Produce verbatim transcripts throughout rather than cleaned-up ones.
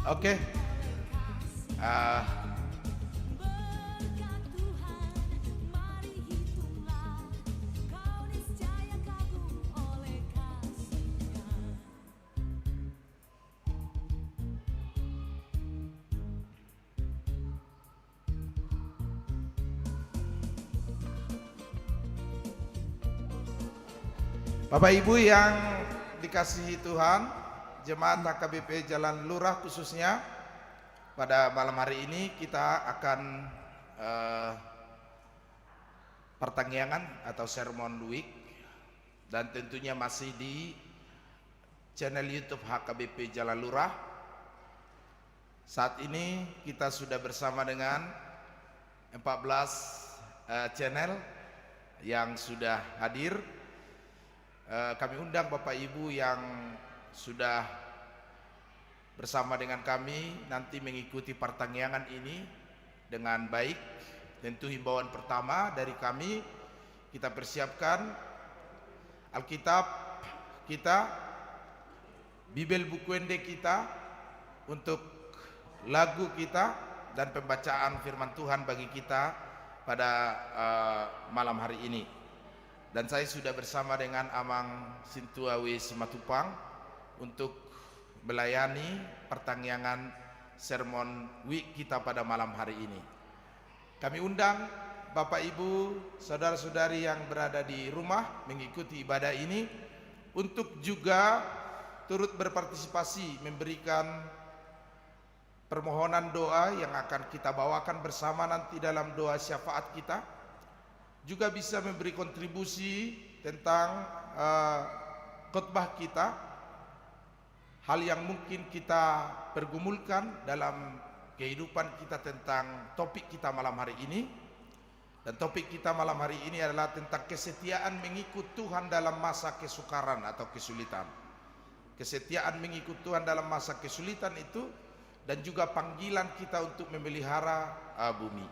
Oke. Ah, Bapak Ibu yang dikasihi Tuhan, jemaat H K B P Jalan Lurah khususnya, pada malam hari ini kita akan, eh, partangiangan atau sermon week, dan tentunya masih di channel YouTube H K B P Jalan Lurah. Saat ini kita sudah bersama dengan empat belas, eh, channel yang sudah hadir. Eh, kami undang Bapak Ibu yang sudah bersama dengan kami nanti mengikuti partangiangan ini dengan baik. Tentu himbauan pertama dari kami, kita persiapkan Alkitab kita, Bibel buku ende kita, untuk lagu kita, dan pembacaan firman Tuhan bagi kita pada, eh, malam hari ini. Dan saya sudah bersama dengan Amang Sintua W Simatupang untuk melayani partangiangan sermon week kita pada malam hari ini. Kami undang Bapak, Ibu, saudara-saudari yang berada di rumah mengikuti ibadah ini untuk juga turut berpartisipasi memberikan permohonan doa yang akan kita bawakan bersama nanti dalam doa syafaat kita. Juga bisa memberi kontribusi tentang, eh, khotbah kita, hal yang mungkin kita pergumulkan dalam kehidupan kita tentang topik kita malam hari ini. Dan topik kita malam hari ini adalah tentang kesetiaan mengikut Tuhan dalam masa kesukaran atau kesulitan. Kesetiaan mengikut Tuhan dalam masa kesulitan itu, dan juga panggilan kita untuk memelihara, eh, bumi.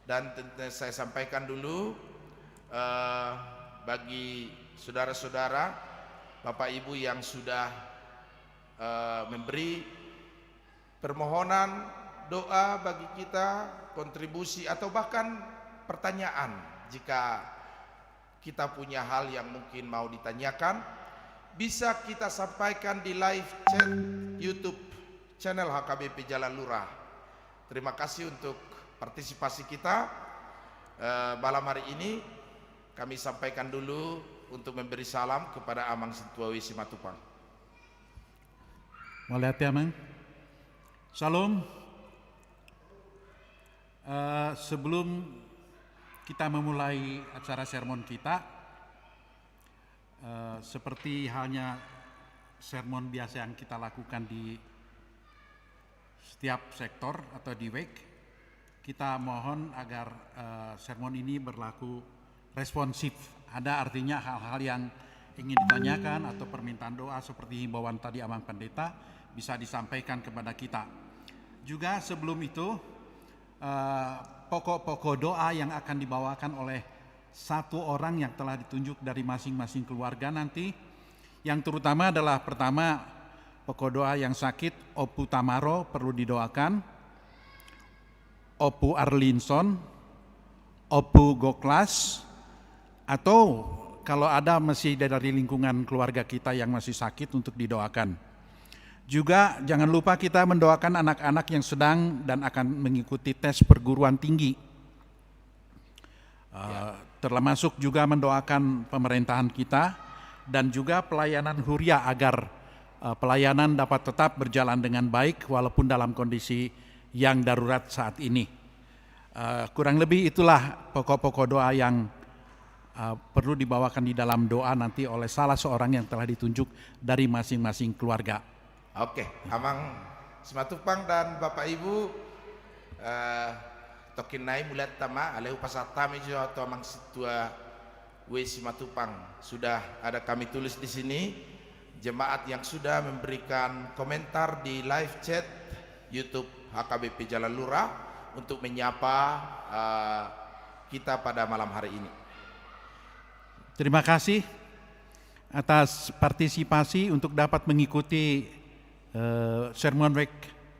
Dan ten-, saya sampaikan dulu, eh, bagi saudara-saudara, Bapak Ibu yang sudah, eh, memberi permohonan doa bagi kita, kontribusi, atau bahkan pertanyaan, jika kita punya hal yang mungkin mau ditanyakan, bisa kita sampaikan di live chat YouTube channel H K B P Jalan Lurah. Terima kasih untuk partisipasi kita, eh, malam hari ini. Kami sampaikan dulu untuk memberi salam kepada Amang Sintua W Simatupang. Mauliate, Amang. Shalom. Eh, sebelum kita memulai acara sermon kita, eh, seperti halnya sermon biasa yang kita lakukan di setiap sektor atau di week, kita mohon agar, eh, sermon ini berlaku responsif. Ada artinya hal-hal yang ingin ditanyakan atau permintaan doa seperti himbauan tadi Amang Pendeta bisa disampaikan kepada kita. Juga sebelum itu, eh, pokok-pokok doa yang akan dibawakan oleh satu orang yang telah ditunjuk dari masing-masing keluarga nanti, yang terutama adalah, pertama, pokok doa yang sakit, Ompu Tamaro perlu didoakan, Ompu Arlinson, Ompu Goklas, atau kalau ada masih dari lingkungan keluarga kita yang masih sakit, untuk didoakan. Juga jangan lupa kita mendoakan anak-anak yang sedang dan akan mengikuti tes perguruan tinggi. Eh, termasuk juga mendoakan pemerintahan kita dan juga pelayanan Huria agar, eh, pelayanan dapat tetap berjalan dengan baik walaupun dalam kondisi yang darurat saat ini. Eh, kurang lebih itulah pokok-pokok doa yang, eh, perlu dibawakan di dalam doa nanti oleh salah seorang yang telah ditunjuk dari masing-masing keluarga. Oke, Amang Simatupang dan Bapak Ibu, eh, tongkin nai mauliate ma, alai hupasahat hami jo tu Amang Sintua W Simatupang. Sudah ada kami tulis di sini, jemaat yang sudah memberikan komentar di live chat YouTube H K B P Jalan Lurah untuk menyapa, eh, kita pada malam hari ini. Terima kasih atas partisipasi untuk dapat mengikuti, eh, Sermon Week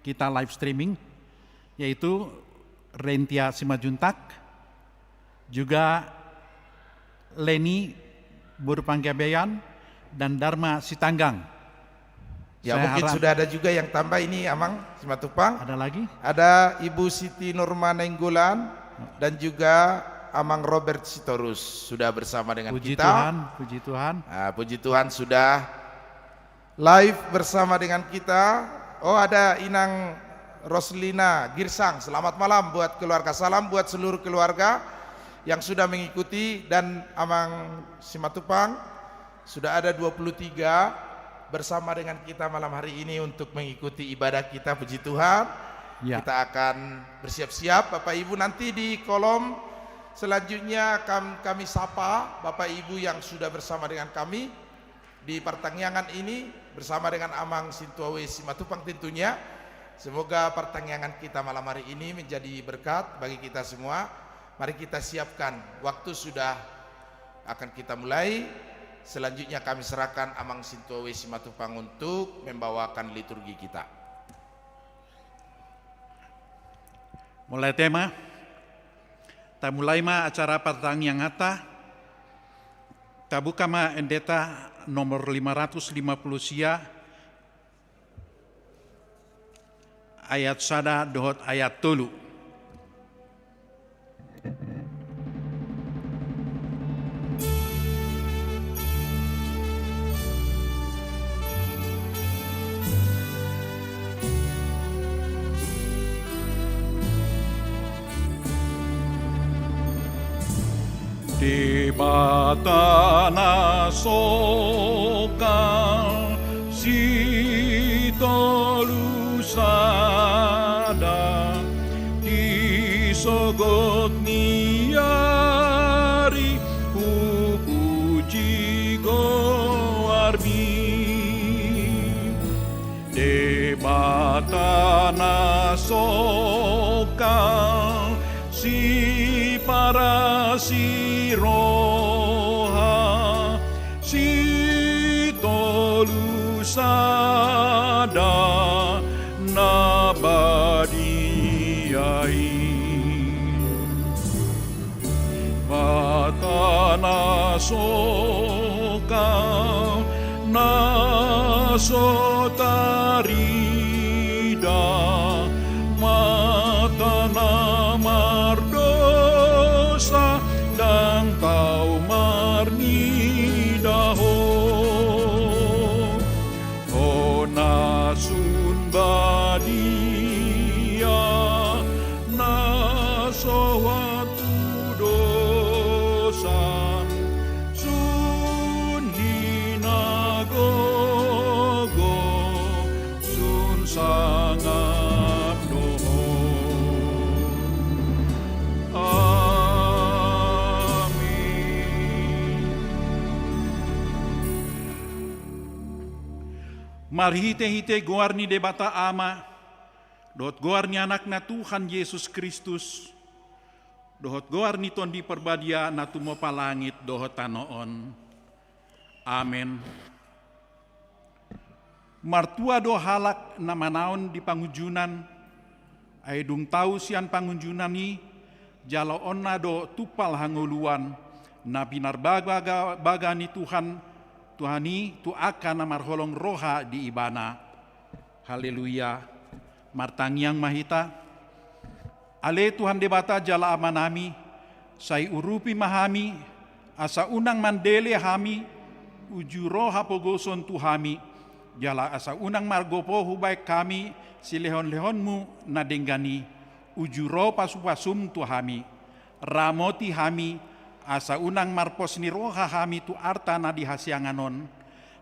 kita live streaming, yaitu Rentia Simanjuntak, juga Leni boru Panggabean, dan Darma Sitanggang. Ya, saya mungkin harap sudah ada juga yang tambah ini, Amang Simatupang. Ada lagi? Ada Ibu Siti Nurma Nainggolan dan juga Amang Robert Sitorus sudah bersama dengan kita. Puji Tuhan, puji Tuhan. Ah, puji Tuhan, sudah live bersama dengan kita. Oh, ada Inang Roslina Girsang. Selamat malam buat keluarga. Salam buat seluruh keluarga yang sudah mengikuti, dan Amang Simatupang, sudah ada dua puluh tiga bersama dengan kita malam hari ini untuk mengikuti ibadah kita. Puji Tuhan. Ya. Kita akan bersiap-siap, Bapak Ibu, nanti di kolom selanjutnya kam-, kami sapa Bapak Ibu yang sudah bersama dengan kami di partangiangan ini bersama dengan Amang Sintua W Simatupang tentunya. Semoga partangiangan kita malam hari ini menjadi berkat bagi kita semua. Mari kita siapkan, waktu sudah akan kita mulai. Selanjutnya kami serahkan Amang Sintua W Simatupang untuk membawakan liturgi kita. Mulai tema. Tamulai ma acara partangianganta. Tabuka ma endeta nomor lima ratus lima puluh sia, ayat sada dohot ayat tolu. Debata na sokal, sitolu sada, di sogot ni ari hupuji goarmi. Debata na sokal, siparasi roha, sitolu sada na badia i. Debata na sokal, na so tarida, mata na mardosa, ndang tau marnida Ho. Ho na sun badia, na so hoat tu dosa, sun hinagogo, sun sangap do Ho. Amin. Marhitehite goar ni Debata Ama, dohot goar ni Anakna Tuhan Jesus Kristus, dohot goar ni Tondi Parbadia na tumompa langit dohot tano on. Amen. Martua do halak na manaon di pangunjunan, ai dung tau sian pangunjunan i, jaloonna do tumpal hangoluan, na pinarbaga-baga ni Tuhan, Tuhan i tu angka na marholong roha di Ibana. Haleluya. Martangiang ma hita. Ale Tuhan Debata jala Amanami, sai urupi ma hami, asa unang mandele hami, uju ro hapogoson tu hami, jala asa unang margopo hubaen hami silehon-lehonMu na denggan i, uju ro pasu-pasuM tu hami. Ramoti hami, asa unang marpos ni roha hami tu arta na di hasiangan on.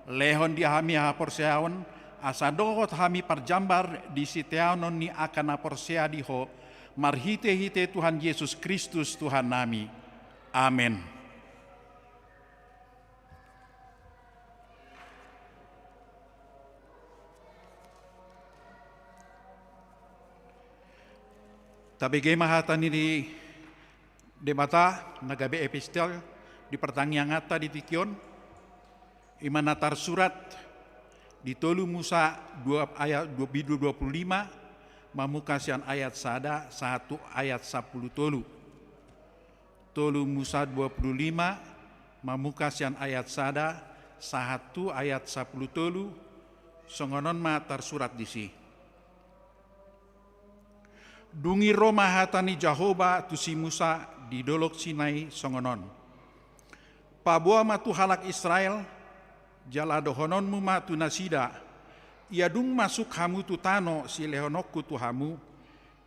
Lehon di hami haporseaon, asa dohot hami parjambar di siteanon ni angka na porsea di Ho, marhite-hite Tuhan Jesus Kristus Tuhannami. Amen. Tabege ma hata ni Debata na gabe epistel di partangianganta di tingki on, i ma na tarsurat di tolu Musa dua ayat dua, bindu dua puluh lima, mamungka sian ayat sada sahat tu ayat sampulu tolu. Tolu Musa dua pulu lima, mamungka sian ayat sada sahat tu ayat sampulu tolu, songon on ma tarsurat disi. Dung i ro ma hata ni Jahowa tu si Musa di Dolok Sinai songon on. Paboa ma tu halak Israel, jala dohononmu ma tu nasida, ia dung masuk hamu tu tano silehononku tu hamu,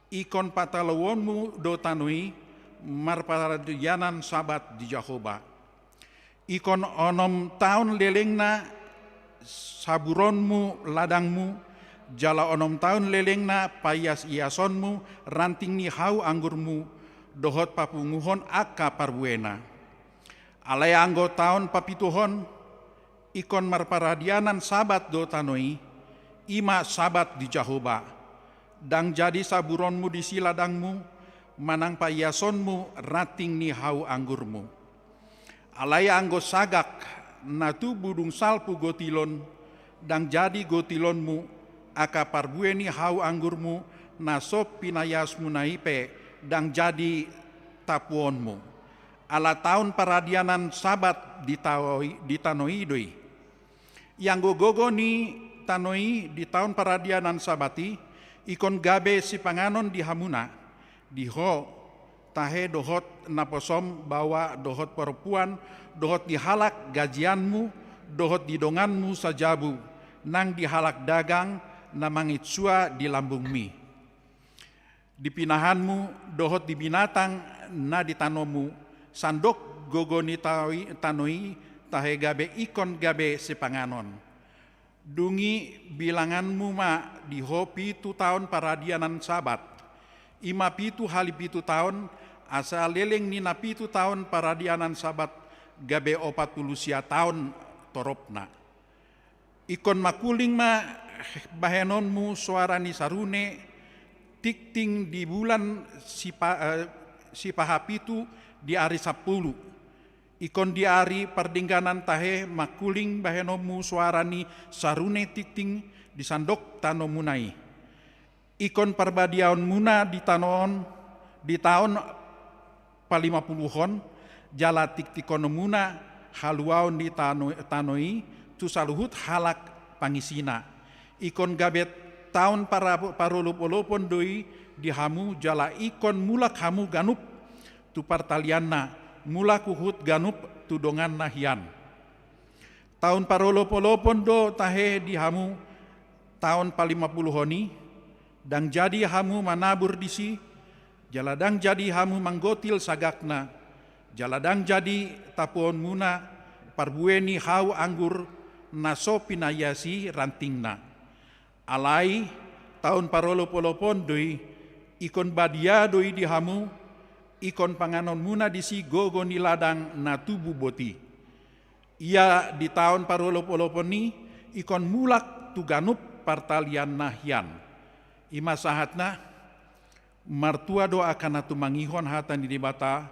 ingkon patalouonmu do tano i marparadianan Sabat di Jahowa. Ingkon onom taon lelengna saburonmu ladangmu, jala onom taon lelengna paias-iasonmu ranting ni hau anggurmu, dohot papunguhon angka parbuena. Alai anggo taon papituhon, ingkon marparadianan Sabat do tano i, i ma Sabat di Jahowa. Ndang jadi saburonmu disi ladangmu, manang paiasonmu ranting ni hau anggurmu. Alai anggo sagak na tubu dung salpu gotilon, ndang jadi gotilonmu, angka parbue ni hau anggurmu na so pinaiasmuna i pe ndang jadi tapuonmu. Ala taon paradianan Sabat di tao i, di tano i do i. Ianggo gogo ni tano i di taon paradianan Sabat i, ingkon gabe sipanganon di hamuna, di ho, tahe dohot naposom baoa dohot parompuan, dohot di halak gajianmu, dohot di donganmu sajabu, nang di halak dagang na manginsua di lambungmi. Di pinahanmu dohot di binatang na di tanomu, sandok gogo ni tao i, tano i, tahe gabe ingkon gabe sipanganon. Dung i bilanganmu ma di ho pitu taon paradianan Sabat, i ma pitu hali pitu taon, asa leleng ni na pitu taon paradianan Sabat gabe opat pulu sia taon toropna. Ingkon mangkuling ma bahenonmu soara ni sarune tingting di bulan sipa-, eh, sipahapitu di ari sampulu. Ingkon di ari pardengganan tahe mangkuling bahenonmu soara ni sarune tingting di sandok tanomuna i. Ingkon parbadiaonmuna di tano on, di taon palimapuluhon, jala tingtinghononmuna haluaon di tano, tano i tu saluhut halak pangisina. Ingkon gabe taon para-, parolopolopon do i di hamu, jala ingkon mulak hamu ganup tu partalianna, mulak huhut ganup tu donganna hian. Taon parolopolopon do tahe di hamu taon palimapuluhon i, ndang jadi hamu manabur disi, jala ndang jadi hamu manggotil sagakna, jala ndang jadi tapuonmuna parbue ni hau anggur na so pinaiasi rantingna. Alai taon parolopolopon do i, ingkon badia do i di hamu, ingkon panganonmuna disi gogo ni ladang na tubu boti. Ia di taon parolopolopon i ingkon mulak tu ganup partalianna hian. I ma sahatna. Martua do angka na tumangihon hata ni Debata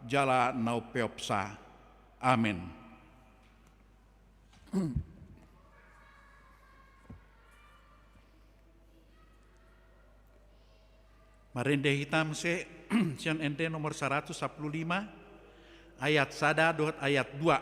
jala na umpeopsa. Amen. Marende hita muse sian ende nomor saratus sampulu lima, ayat sada dohot ayat dua.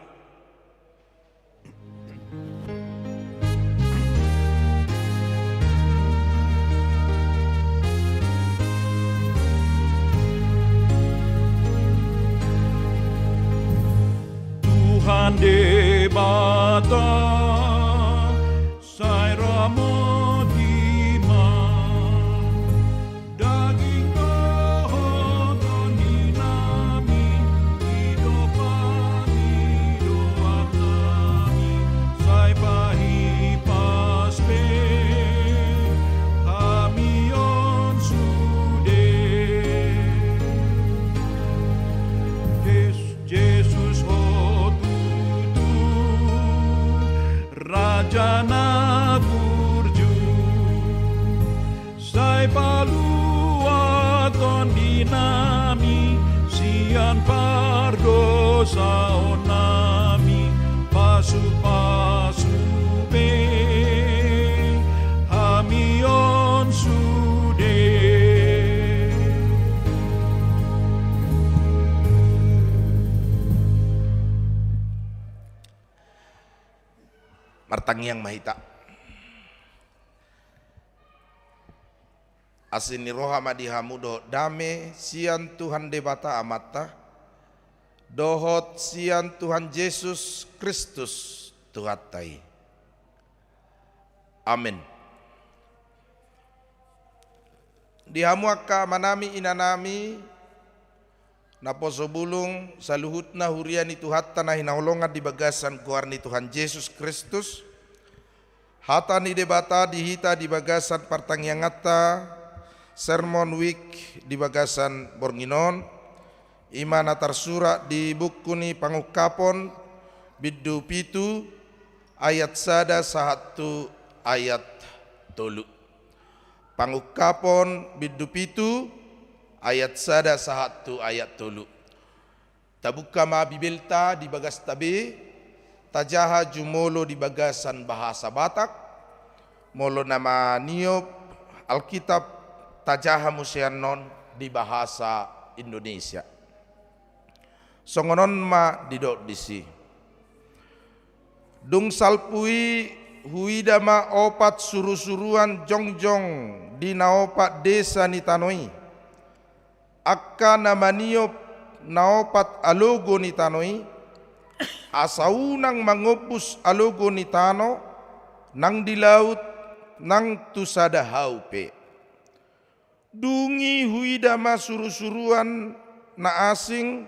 Tuhan Debata, sai ramoti ma daging dohot tondinami, di dompak ni doaknami, sai pahipas pe hami on sude. Yes. Jesus, ho tutu Raja na burju, sai palua tondinami sian pardosaonnami, pasupasu pe hami on sude. Martangiang ma hita. Asi ni roha ma di hamu dohot dame sian Tuhan Debata Amanta, dohot sian Tuhan Jesus Kristus Tuhanta i. Amen. Di hamu angka amanami, inanami, naposo bulung, saluhutna huria ni Tuhanta na hinaholongan di bagasan goar ni Tuhan Jesus Kristus, hata ni Debata di hita di bagasan partangianganta, Sermon Week di bagasan borngin on, i ma na tarsurat di buku ni Pangungkapon, bindu pitu, ayat sada sahat tu ayat tolu. Pangungkapon bindu pitu, ayat sada sahat tu ayat tolu. Tabuka ma Bibelta di bagasta be, tajaha jumolo di bagasan bahasa Batak, molo na maniop Alkitab, tajaha muse annon di bahasa Indonesia. Songon on ma didok disi. Dung salpu i huida ma opat surusuruan jongjong di na opat desa ni tano i. Angka na maniop na opat alogo ni tano i, asa unang mangombus alogo ni tano, nang di laut, nang tu sada hau pe. Dung i huida ma surusuruan na asing,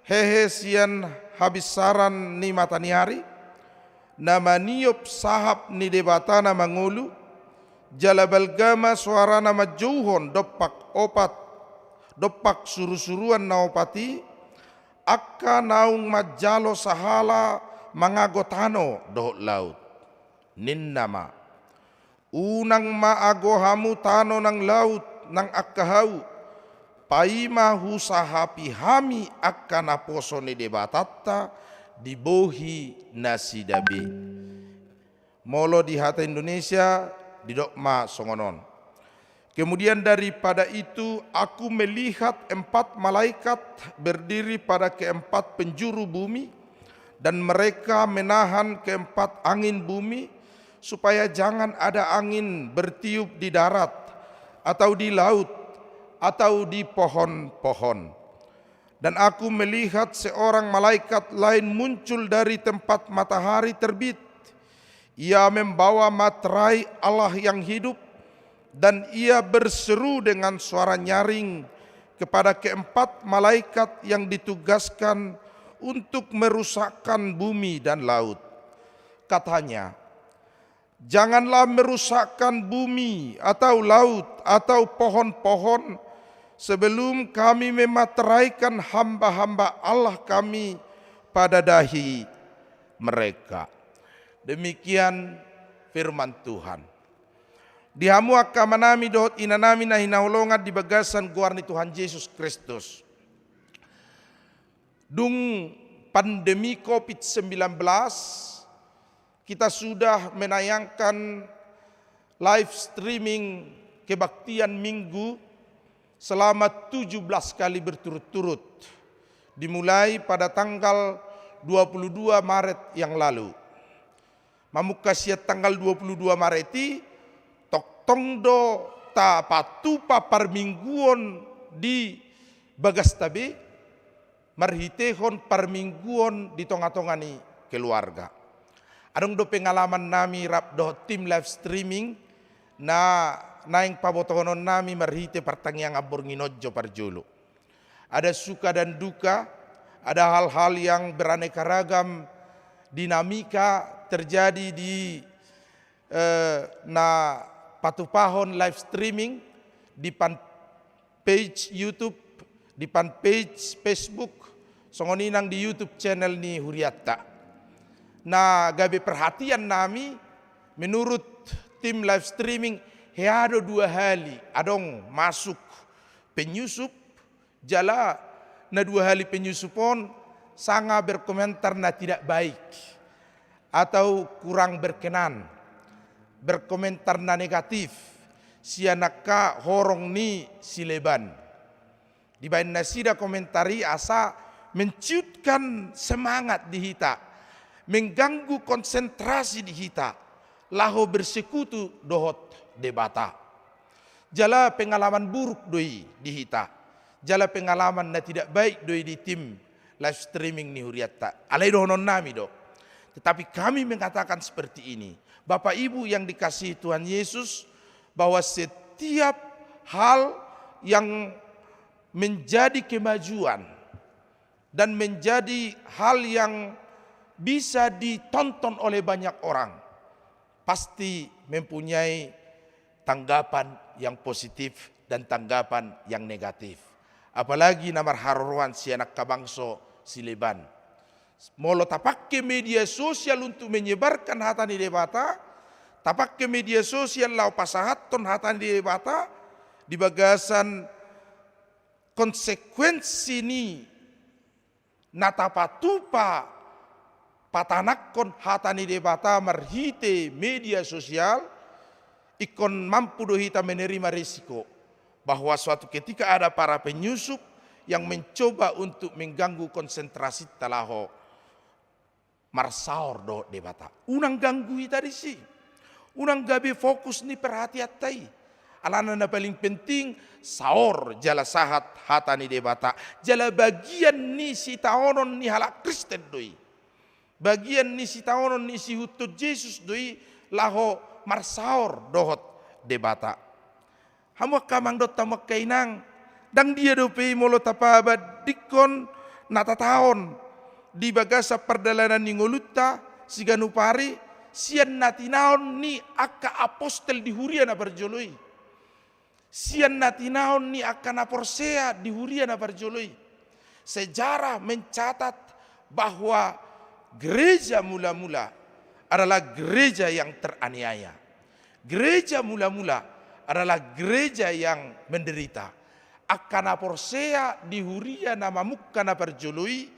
hehe sian habinsaran ni mata ni ari, na maniop sahap ni Debata na mangolu, jala balga ma soarana manjouhon dompak opat, dompak surusuruan na opat i, angka naung manjalo sahala mangago tano dohot laut. Ninna ma: Unang ma ago hamu tano nang laut, nang angka hau, paima husahapi hami angka naposo ni Debatanta di bohi nasida be. Molo di hata Indonesia, didok ma songon on. Kemudian daripada itu, aku melihat empat malaikat berdiri pada keempat penjuru bumi, dan mereka menahan keempat angin bumi, supaya jangan ada angin bertiup di darat, atau di laut, atau di pohon-pohon. Dan aku melihat seorang malaikat lain muncul dari tempat matahari terbit. Ia membawa materai Allah yang hidup, dan ia berseru dengan suara nyaring kepada keempat malaikat yang ditugaskan untuk merusakkan bumi dan laut. Katanya, "Janganlah merusakkan bumi atau laut atau pohon-pohon sebelum kami memateraikan hamba-hamba Allah kami pada dahi mereka." Demikian firman Tuhan. Di hamu angka amanami dohot inanami na hinaholongan di bagasan goar ni Tuhan Jesus Kristus. Dung pandemi covid sembilan belas, kita sudah menayangkan live streaming kebaktian Minggu selama tujuh belas kali berturut-turut, dimulai pada tanggal dua puluh dua Maret yang lalu. Mamungka sian tanggal dua puluh dua Maret i, tongtong do tapatupa parmingguon di bagasta be, marhitehon parmingguon di tonga-tonga ni keluarga. Adong do pengalaman nami rap dohot tim live streaming, na naeng pabotohonon nami marhite partangiangan borngin on jo parjolo. Ada suka dan duka, ada hal-hal yang beraneka ragam dinamika terjadi di, eh, na patupahon live streaming di pan page YouTube, di pan page Facebook, songon i nang di YouTube channel ni hurianta. Na gabe perhatian nami, menurut tim live streaming, hea do dua hali adong masuk penyusup, jala na dua hali penyusup on sanga berkomentar na tidak baik atau kurang berkenan, berkomentar na negatif sian angka horong ni sileban. Dibaen nasida komentar i asa menciutkan semangat di hita, mengganggu konsentrasi di hita laho bersekutu dohot Debata. Jala pengalaman buruk do i di hita. Jala pengalaman na tidak baik do i di tim live streaming ni huriatta. Alai dohononnami do. Tetapi kami mengatakan seperti ini. Bapak Ibu yang dikasihi Tuhan Yesus, bahwa setiap hal yang menjadi kemajuan dan menjadi hal yang bisa ditonton oleh banyak orang, pasti mempunyai tanggapan yang positif dan tanggapan yang negatif. Apalagi na marharoroan sian angka bangso sileban. Molo tapake media sosial untuk menyebarkan hata ni Debata, tapake media sosial laho pasahathon hata ni Debata, di bagasan konsekuensi ni na tapatupa patanakkon hata ni Debata marhite media sosial, ingkon mampu do hita menerima risiko bahwa suatu ketika ada para penyusup yang mencoba untuk mengganggu konsentrasita laho marsaor dohot Debata. Unang ganggu hita disi. Unang gabe fokus ni perhatianta i. Alana na paling penting, saor jala sahat hata ni Debata. Jala bagian ni sitaonon ni halak Kristen do i. Bagian ni sitaonon ni sihuthon Jesus do i laho marsaor dohot Debata. Hamu angka amang dohot hamu angka inang, ndang dia dope i molo tapabandingkon na tataon di bagasan pardalanan ni ngolunta siganup ari, sian na tinaon ni angka apostel di huria na parjolo i. Sian na tinaon ni angka na porsea di huria na parjolo i. Sejarah mencatat bahwa gereja mula-mula adalah gereja yang teraniaya. Gereja mula-mula adalah gereja yang menderita. Angka na porsea di huria na mamungka na parjolo i,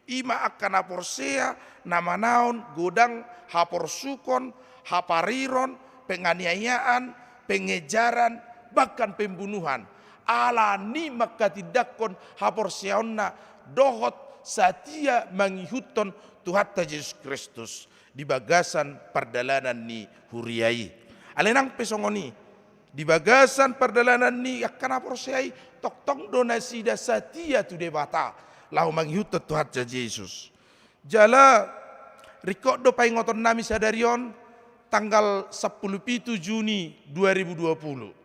i ma angka na porsea na manaon godang haporsukon, hapariron, penganiayaan, pengejaran, bahkan pembunuhan. Ala ni mangkatindangkon haporseaonna dohot satia mangihuthon Tuhanta Jesus Kristus di bagasan pardalanan ni huria i. Alai nang pe songon i, di bagasan pardalanan ni angka na porsea i, tongtong do nasida satia tu Debata laho mangihuthon Tuhanta Jesus. Jala ringkot do paingotonnami sadari on, tanggal sampulu pitu Juni dua ribu dua puluh.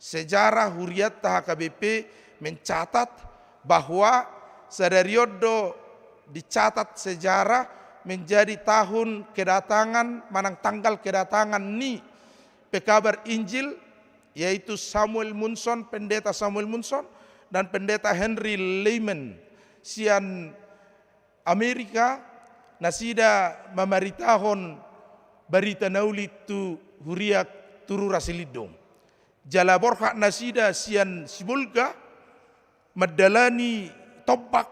Sejarah huriatta H K B P mencatat bahwa sadari on do dicatat sejarah menjadi tahun kedatangan manang tanggal kedatangan ni pekabar Injil, yaitu Samuel Munson, Pendeta Samuel Munson, dan Pendeta Henry Lehman sian Amerika, nasida mamaritahon barita na uli tu huria tu rura Silindung. Jala borhat nasida sian Sibolga mandalani tombak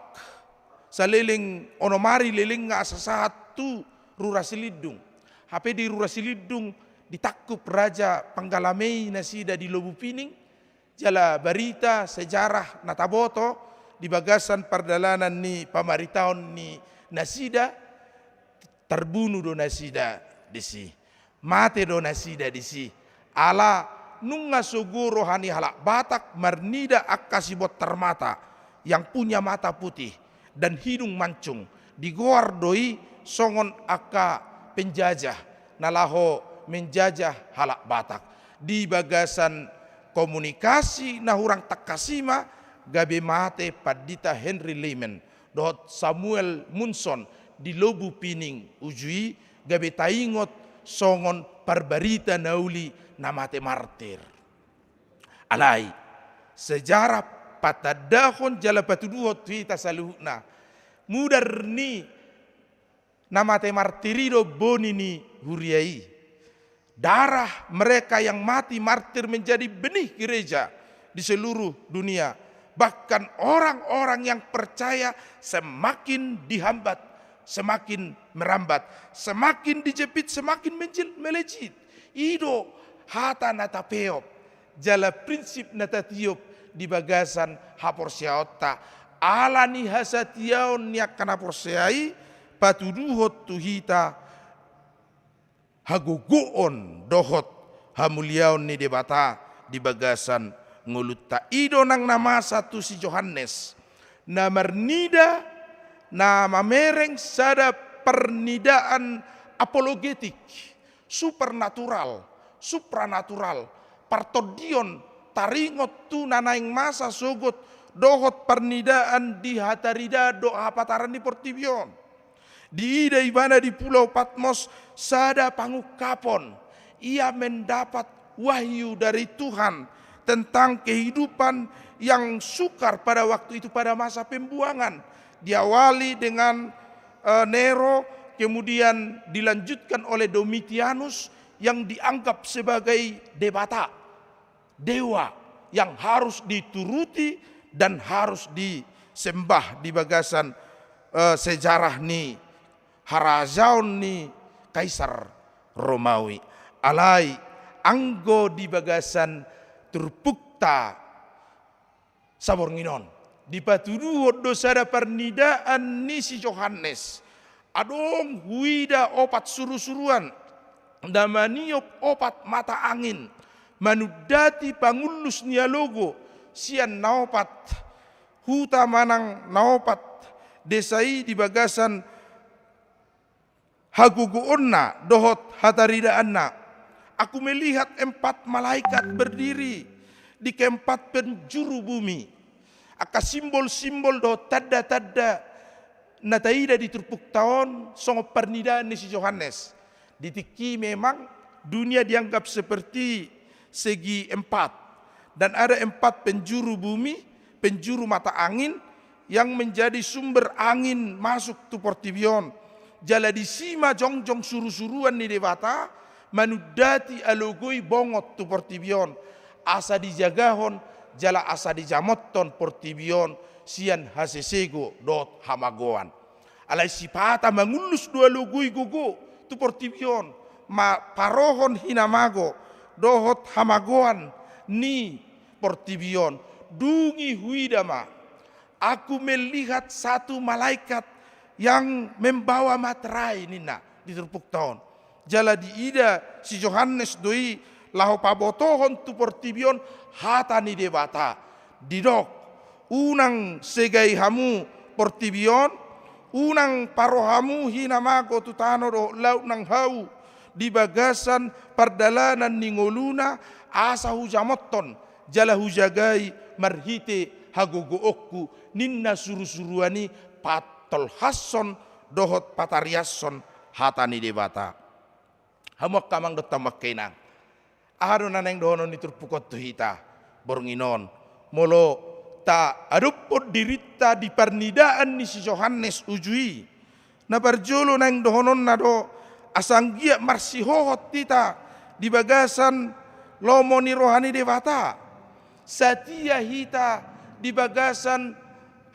saleleng onom ari lelengna asa sahat tu rura Silindung. Hape di rura Silindung ditangkup Raja Panggalamei nasida di Lobu Pining, jala barita sejarah na taboto di bagasan pardalanan ni pamaritaon ni nasida, tarbunu do nasida disi. Mate do nasida disi. Ala nunga sogo roha ni halak Batak marnida angka sibontar mata, yang punya mata putih dan hidung mancung, digoar do i songon angka penjajah na laho menjajah halak Batak. Di bagasan komunikasi na hurang tangkas i ma gabe mate Pandita Henry Lehman dohot Samuel Munson di Lobu Pining uju i, gabe taingot songon parbarita na uli na mate martir. Alai sejarah patandahon jala patuduhon tu hita saluhutna mudar ni na mate martir i do boni ni huria i. Darah mereka yang mati martir menjadi benih gereja di seluruh dunia. Bahkan orang-orang yang percaya semakin dihambat, semakin merambat, semakin dijepit, semakin menjel-, melejit. I do hata na tapeop jala prinsip na tatiop di bagasan haporseaonta. Ala ni hasatiaon ni angka na porsea i, patuduhon tu hita hagogoon dohot hamuliaon ni Debata di bagasan ngolunta. I do nang na masa tu si Johannes, na marnida, na mamereng sada parnidaan apologetik, supernatural, supranatural, partondion, taringot tu na naeng masa sogot dohot parnidaan di hataridaan dohot hapataran ni portibi on. Diida ibana di Pulau Patmos sada pangungkapon. Ia mendapat wahyu dari Tuhan tentang kehidupan yang sukar pada waktu itu, pada masa pembuangan. Diawali dengan, eh, Nero, kemudian dilanjutkan oleh Domitianus yang dianggap sebagai debata, dewa yang harus dituruti dan harus disembah di bagasan, eh, sejarah ni harajaon ni Kaisar Romawi. Alai anggo di bagasan turpukta saborngin on, dipatuduhon do sada parnidaan ni si Johannes. Adong huida opat surusuruan na maniop opat mata angin, manundati pangullus ni alogo sian na opat huta manang na opat desa i di bagasan hagogoonna dohot hataridaanna. Aku melihat empat malaikat berdiri di keempat penjuru bumi. Angka simbol-simbol dohot tanda-tanda na taida di turpukta on songon parnidaan ni si Johannes. Di tingki i memang dunia dianggap seperti segi empat. Dan ada empat penjuru bumi, penjuru mata angin, yang menjadi sumber angin masuk tu portibi on. Jala disi ma jongjong surusuruan ni Debata manundati alogo i bongot tu portibi on, asa dijagahon jala asa dijamothon portibi on sian hasesego dohot hamagoan. Alai sipata mangullus do alogo i gogo tu portibi on, ma-, parohon hinamago dohot hamagoan ni portibi on. Dung i huida ma, aku melihat satu malaikat yang membawa materai, ninna di turpukta on. Jala diida si Johannes do i laho pabotohon tu portibi on hata ni Debata. Didok, unang segai hamu portibi on, unang paro hamu hinamago tu tano dohot laut nang hau di bagasan pardalanan ni ngoluna, asa hujamothon jala hujagai marhite hagogoonku, ninna surusuruan i patolhashon dohot patariashon hata ni Debata. Hamu angka amang dohot hamu angka inang, aha do na naeng dohonon ni turpuk on tu hita borngin on? Molo taadophon dirinta di parnidaan ni si Johannes uju i, na parjolo naeng dohononna do asa anggiat marsihohot hita di bagasan lomo ni roha ni Debata. Satia hita di bagasan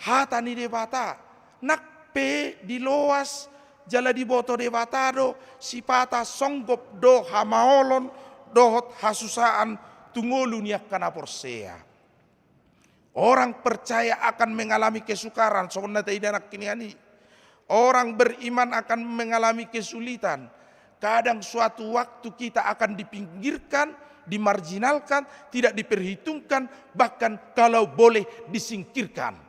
hata ni Debata. Nang pe diloas jala diboto Debata do sipata songgop do hamaolon dohot hasusaan tu ngolu ni angka na porsea. Orang percaya akan mengalami kesukaran, songon na taida nangkiningan i. Orang beriman akan mengalami kesulitan. Kadang suatu waktu kita akan dipinggirkan, dimarjinalkan, tidak diperhitungkan, bahkan kalau boleh disingkirkan.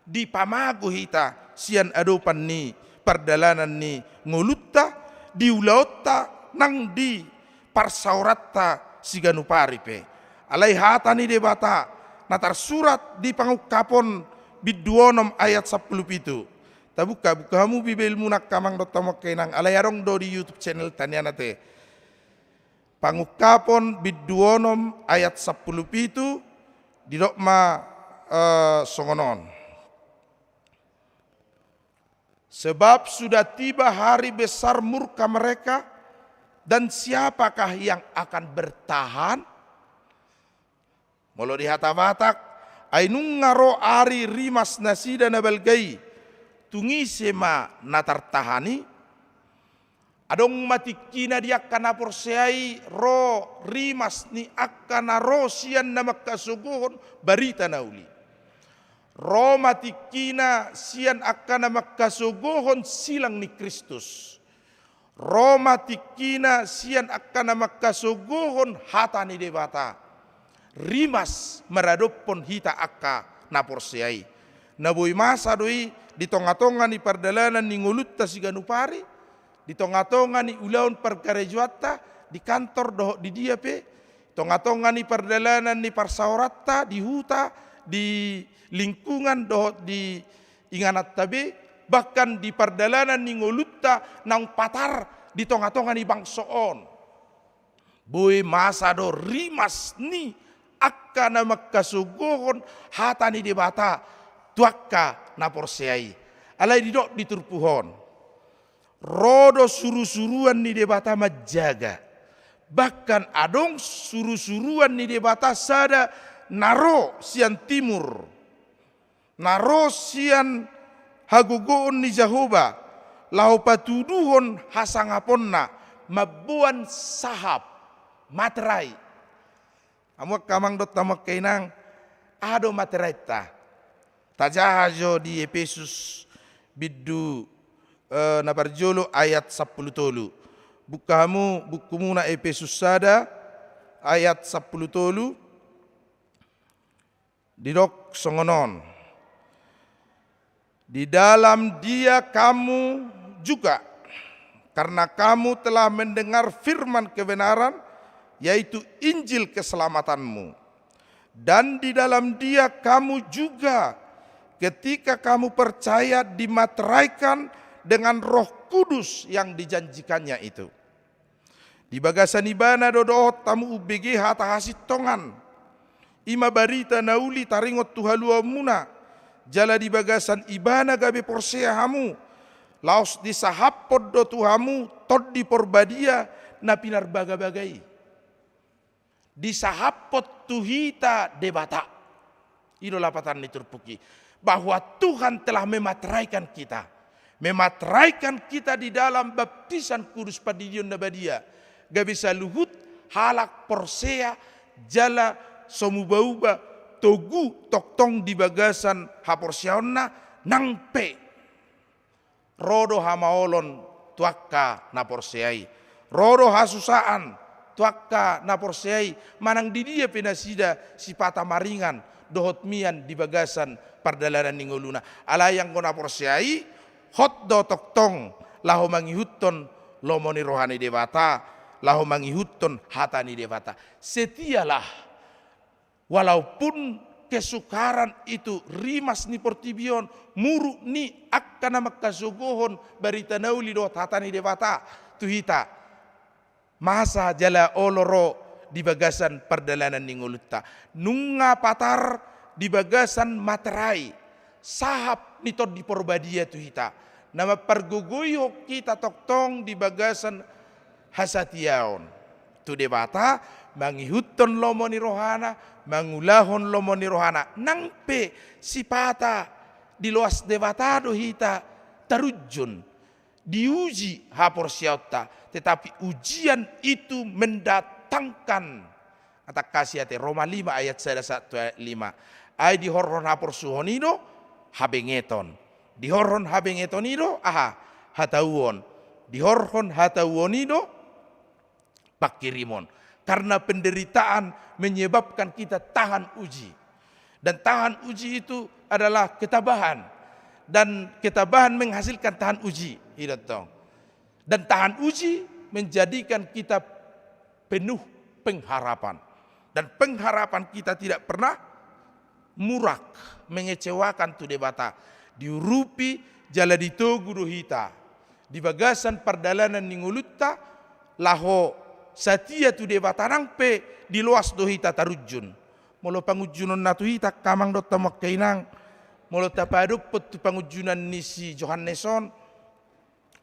Dipamago hita sian adopan ni pardalanan ni ngolunta, di ulaonta nang di parsaoranta siganup ari pe. Alai hata ni Debata na tarsurat di Pangungkapon bindu onom ayat sampulu pitu. Tabuka, buka hamu Bibelmuna angka amang dohot hamu angka inang, alai adong do di YouTube channelta nian ate. Pangungkapon bindu onom ayat sampulu pitu, didok ma, eh, songon on. Sebab sudah tiba hari besar murka mereka, dan siapakah yang akan bertahan? Molo di hata Batak, ai nunga ro ari rimas nasida na balga i, tung ise ma na tartahan i? Adong ma tingkina di angka na porsea i ro rimas ni angka na ro sian na mangkasogohon barita na uli. Ro ma tingkina sian angka na mangkasogohon silang ni Kristus. Ro ma tingkina sian angka na mangkasogohon hata ni Debata. Rimas maradophon hita angka na porsea i. Na boi masa do i di tonga-tonga ni pardalanan ni ngolunta siganup ari, di tonga-tonga ni ulaon parkarejoanta, di kantor dohot di dia pe, tonga-tonga ni pardalanan ni parsaoranta, di huta, di lingkungan dohot di ingananta be, bahkan di pardalanan ni ngolunta naung patar di tonga-tonga ni bangso on. Boi masa do rimas ni angka na mangkasogohon hata ni Debata tu angka na porsea i. Alai didok di turpuk on, ro do suru-suruan ni Debata manjaga. Bahkan adong suru-suruan ni Debata sada na ro sian timur, na ro sian hagogoon ni Jahowa, laho patuduhon hasangaponna, mamboan sahap, materai. Hamu angka amang dohot hamu angka inang, aha do materainta? Tajaha jo di Epesus bindu, eh, na parjolo ayat sampulu tolu. Buka hamu bukumuna Epesus sada ayat sampulu tolu. Didok songon on. Di dalam Dia kamu juga, karena kamu telah mendengar firman kebenaran, yaitu Injil keselamatanmu. Dan di dalam Dia kamu juga, ketika kamu percaya, dimateraikan dengan Roh Kudus yang dijanjikannya itu. Di bagasan Ibana do dohot hamu umbege hata hasintongan. I ma barita na uli taringot tu haluaonmuna. Jala di bagasan Ibana gabe porsea hamu, laos disahaphon do tu hamu Tondi Porbadia na pinarbagabaga i. Disahaphon tu hita Debata. I do lapatan ni turpuk i, bahwa Tuhan telah memateraikan kita. Memateraikan kita di dalam baptisan kudus, pandidion na badia. Gabe saluhut halak porsea jala so muba-uba, togu tongtong di bagasan haporseaonna. Nang pe ro do hamaolon tu angka na porsea i. Ro do hasusaan tu angka na porsea i, manang di dia pe nasida sipata maringan dohot mian di bagasan pardalanan ni ngoluna. Alai anggo na porsea i, hot do tongtong laho mangihuthon lomo ni roha ni Debata, laho mangihuthon hata ni Debata. Setialah. Walaupun kesukaran itu, rimas ni portibi on, muruk ni angka na mangkasogohon barita na uli dohot hata ni Debata tu hita, masa jala olo ro di bagasan pardalanan ni ngolunta. Nunga patar di bagasan materai sahap ni Tondi Porbadia tu hita, na mampargogoihon hita tongtong di bagasan hasatiaon tu Debata, mangihuthon lomo ni rohana, mangulahon lomo ni rohana. Nang pe sipata diloas Debata do hita tarunjun, diuji haporseaonta, tetapi ujian itu mendatangkan, atangkasi ate, Roma lima ayat sada sahat tu ayat lima. Ai dihorhon haporsuhon i do habengeton. Dihorhon habengeton i do aha? Hatauon. Dihorhon hatauon i do pangkirimon. Karena penderitaan menyebabkan kita tahan uji. Dan tahan uji itu adalah ketabahan. Dan ketabahan menghasilkan tahan uji. I do tong. Dan tahan uji menjadikan kita penuh pengharapan. Dan pengharapan kita tidak pernah murak, mengecewakan tu Debata. Diurupi jala ditogu do hita di bagasan pardalanan ni ngolunta, laho satia tu Debata, nang pe diloas do hita tarunjun. Molo pangunjunonna tu hita angka amang dohot hamu angka inang, molo tapadophon tu pangunjunan ni si Johannes on,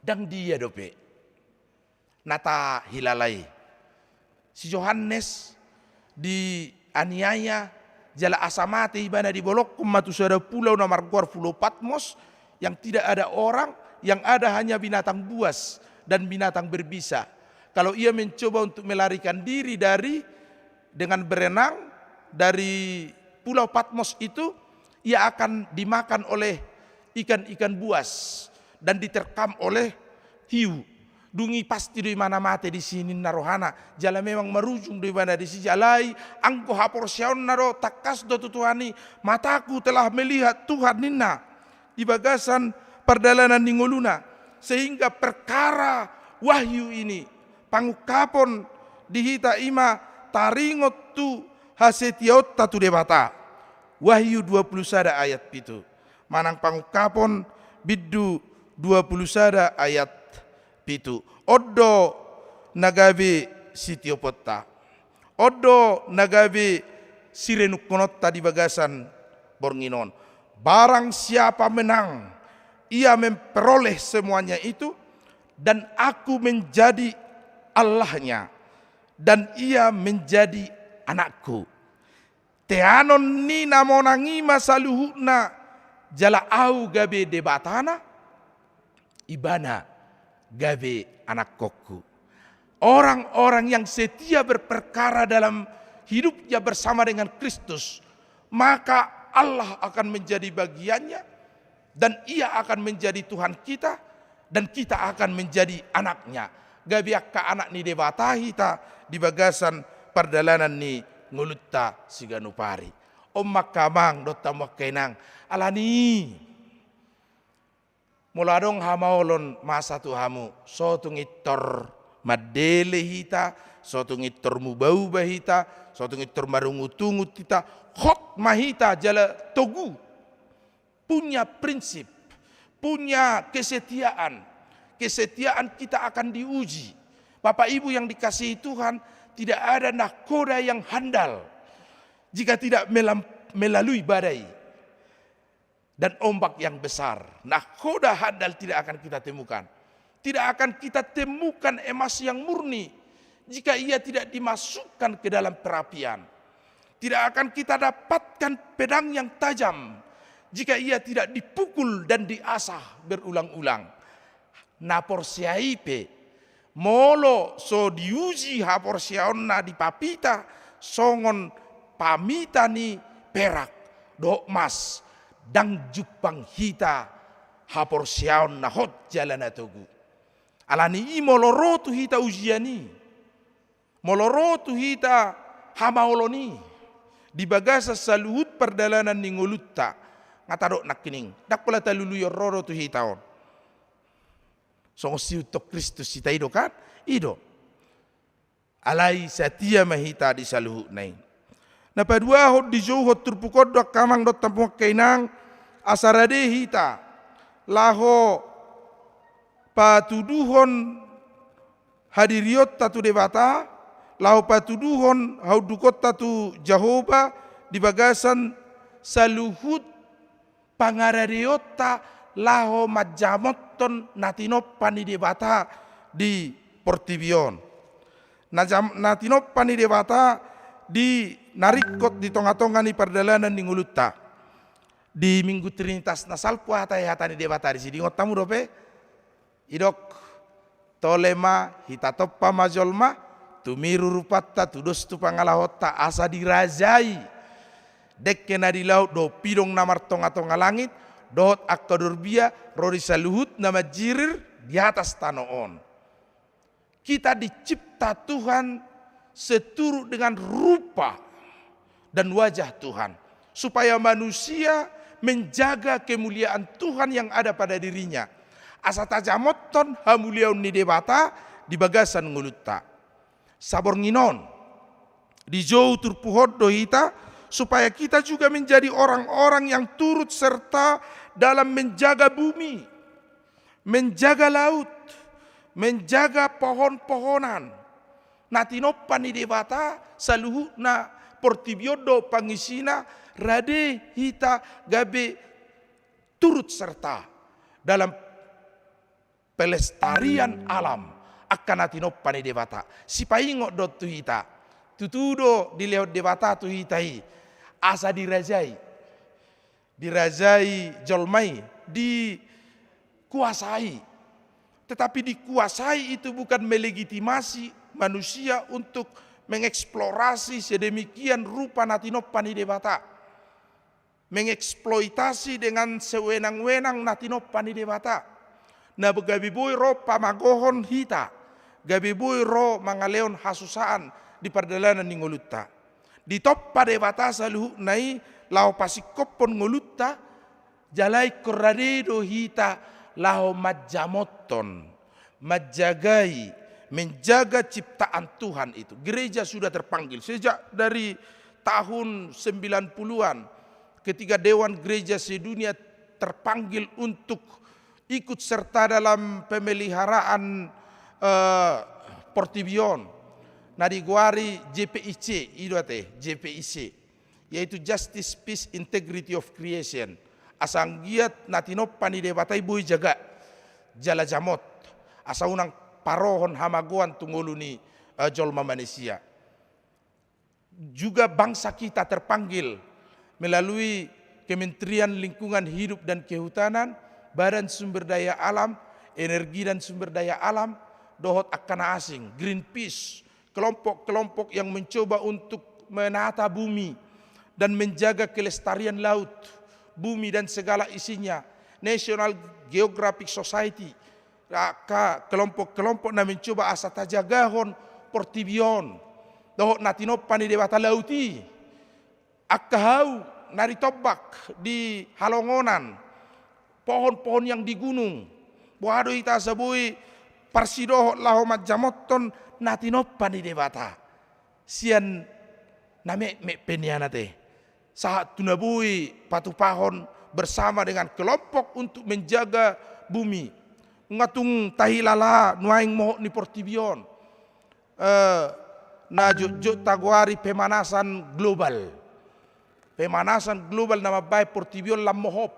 ndang dia dope na tahilala i. Si Johannes dianiaya jala asa mate ibana, dibolongkon ma tu sada pulau na margoar Pulau Patmos, yang tidak ada orang, yang ada hanya binatang buas dan binatang berbisa. Kalau ia mencoba untuk melarikan diri dari, dengan berenang dari Pulau Patmos itu, Ia akan dimakan oleh ikan-ikan buas dan diterkam oleh hiu. Dung i pasti do ibana mate disi ninna rohana, jala memang marujung do ibana disi. Jala i anggo haporseaonna do, tangkas do tu Tuhan i, "Mataku telah melihat Tuhan," ninna, di bagasan pardalanan ni ngoluna. Sehingga perkara wahyu ini, pangungkapon di hita, i ma taringot tu hasetiaonta tu Debata. Wahyu dua puluh sada ayat pitu. Manang Pangungkapon bindu dua puluh sada ayat pitu. On do na gabe sitioponta. On do na gabe sirenungkononta di bagasan borngin on. Barang siapa menang, ia memperoleh semuanya itu, dan aku menjadi Allahnya, dan ia menjadi anakku. Teanon ni na monang i ma saluhutna, jala ahu gabe Debatana, ibana gabe anakkonku. Orang-orang yang setia berperkara dalam hidupnya bersama dengan Kristus, maka Allah akan menjadi bagiannya, dan Ia akan menjadi Tuhan kita, dan kita akan menjadi anak-Nya. Gabe angka anak ni Debata hita di bagasan pardalanan ni ngolunta siganup ari. On ma angka amang dohot hamu angka inang, alani i, molo adong hamaolon masa tu hamu, so tung intor mandele hita, so tung intor muba-uba hita, so tung intor marungut-ungut hita, hot ma hita jala togu. Punya prinsip, punya kesetiaan. Kesetiaan kita akan diuji. Bapak Ibu yang dikasihi Tuhan, tidak ada nahkoda yang handal jika tidak melam-, melalui badai dan ombak yang besar. Nahkoda handal tidak akan kita temukan. Tidak akan kita temukan emas yang murni jika ia tidak dimasukkan ke dalam perapian. Tidak akan kita dapatkan pedang yang tajam jika ia tidak dipukul dan diasah berulang-ulang. Na porsea i pe, molo so diuji haporseaonna, dipapita songon pamita ni perak dohot mas, ndang jumpang hita haporseaon na hot jala na togu. Alani i molo ro tu hita ujian i, molo ro tu hita hamaolon i di bagasan saluhut pardalanan ni ngolunta, nga tadok nangkining, ndang pola talului on, ro do tu hita on. Songon sihuthon Kristus hita i do kan? I do. Alai satia ma hita di saluhutna i. Na paduahon, dijouhon turpuk on do angka amang dohot hamu angka inang, asa rade hita laho patuduhon hadirionta tu Debata, laho patuduhon haundukonta tu Jahowa di bagasan saluhut pangaradeonta laho manjamothon na tinompa ni Debata di portibi on. Na jam-, na tinompa ni Debata di na ringkot di tonga-tonga ni pardalanan ni ngolunta. Di Minggu Trinitas na salpu hata i, hata ni Debata disi, diingot hamu dope? Didok, tole ma, hita tompa ma jolma, tumiru rupanta, tudos tu pangalahonta, asa dirajai dengke na di laut dohot pidong na martonga-tonga langit, dohot angka dorbia ro di saluhut na manjirir di atas tano on. Kita dicipta Tuhan seturut dengan rupa dan wajah Tuhan, supaya manusia menjaga kemuliaan Tuhan yang ada pada dirinya. Asa tajamothon hamuliaon ni Debata di bagasan ngolunta. Saborngin on, dijou turpuk on do hita, supaya kita juga menjadi orang-orang yang turut serta dalam menjaga bumi, menjaga laut, menjaga pohon-pohonan. Na tinompa ni Debata saluhutna portibi on dohot pangisina, rade hita gabe turut serta dalam pelestarian alam, angka na tinompa ni Debata. Sipaingot do tu hita, tutu do dilehon Debata tu hita i asa dirajai. Dirajai jolma i, dikuasai. Tetapi dikuasai itu bukan melegitimasi manusia untuk mengeksplorasi sedemikian rupa na tinompa ni Debata. mengeksploitasi dengan sewenang-wenang na tinompa ni Debata. Na gabe boi ro pamagohon hita, gabe boi ro mangalehon hasusaan di pardalanan ni ngolunta. Ditompa Debata saluhutna i laho pasingkophon ngolunta, jala ingkon rade do hita laho manjamothon, manjagai, menjaga ciptaan Tuhan itu. Gereja sudah terpanggil sejak dari tahun sembilan puluhan, ketika Dewan Gereja Sedunia terpanggil untuk ikut serta dalam pemeliharaan, eh, portibi on. Na digoari J P I C, i do ate, J P I C, yaitu Justice, Peace, Integrity of Creation. Asa anggiat na tinompa ni Debata i boi jaga jala jamot, asa unang parohon hamagoan tu ngolu ni, eh, jolma manisia. Juga bangsa kita terpanggil melalui Kementerian Lingkungan Hidup dan Kehutanan, Badan Sumber Daya Alam, Energi dan Sumber Daya Alam, dohot angka na asing, Greenpeace, kelompok-kelompok yang mencoba untuk menata bumi dan menjaga kelestarian laut, bumi dan segala isinya, National Geographic Society, angka kelompok-kelompok na mencoba asa tajagahon portibi on dohot na tinompa ni Debata, laut i, angka hau na ditombak di halongonan, pohon-pohon yang di gunung. Boha do hita asa boi parsidohot laho manjamothon na tinompa ni Debata sian na metmet pe nian ate, sahat tu na boi patupahon bersama dengan kelompok untuk menjaga bumi. Nunga tung tahilala nuaeng mohop ni portibi on, eh, na jotjot tagoari pemanasan global. Pemanasan global na mambahen portibi on lam mohop,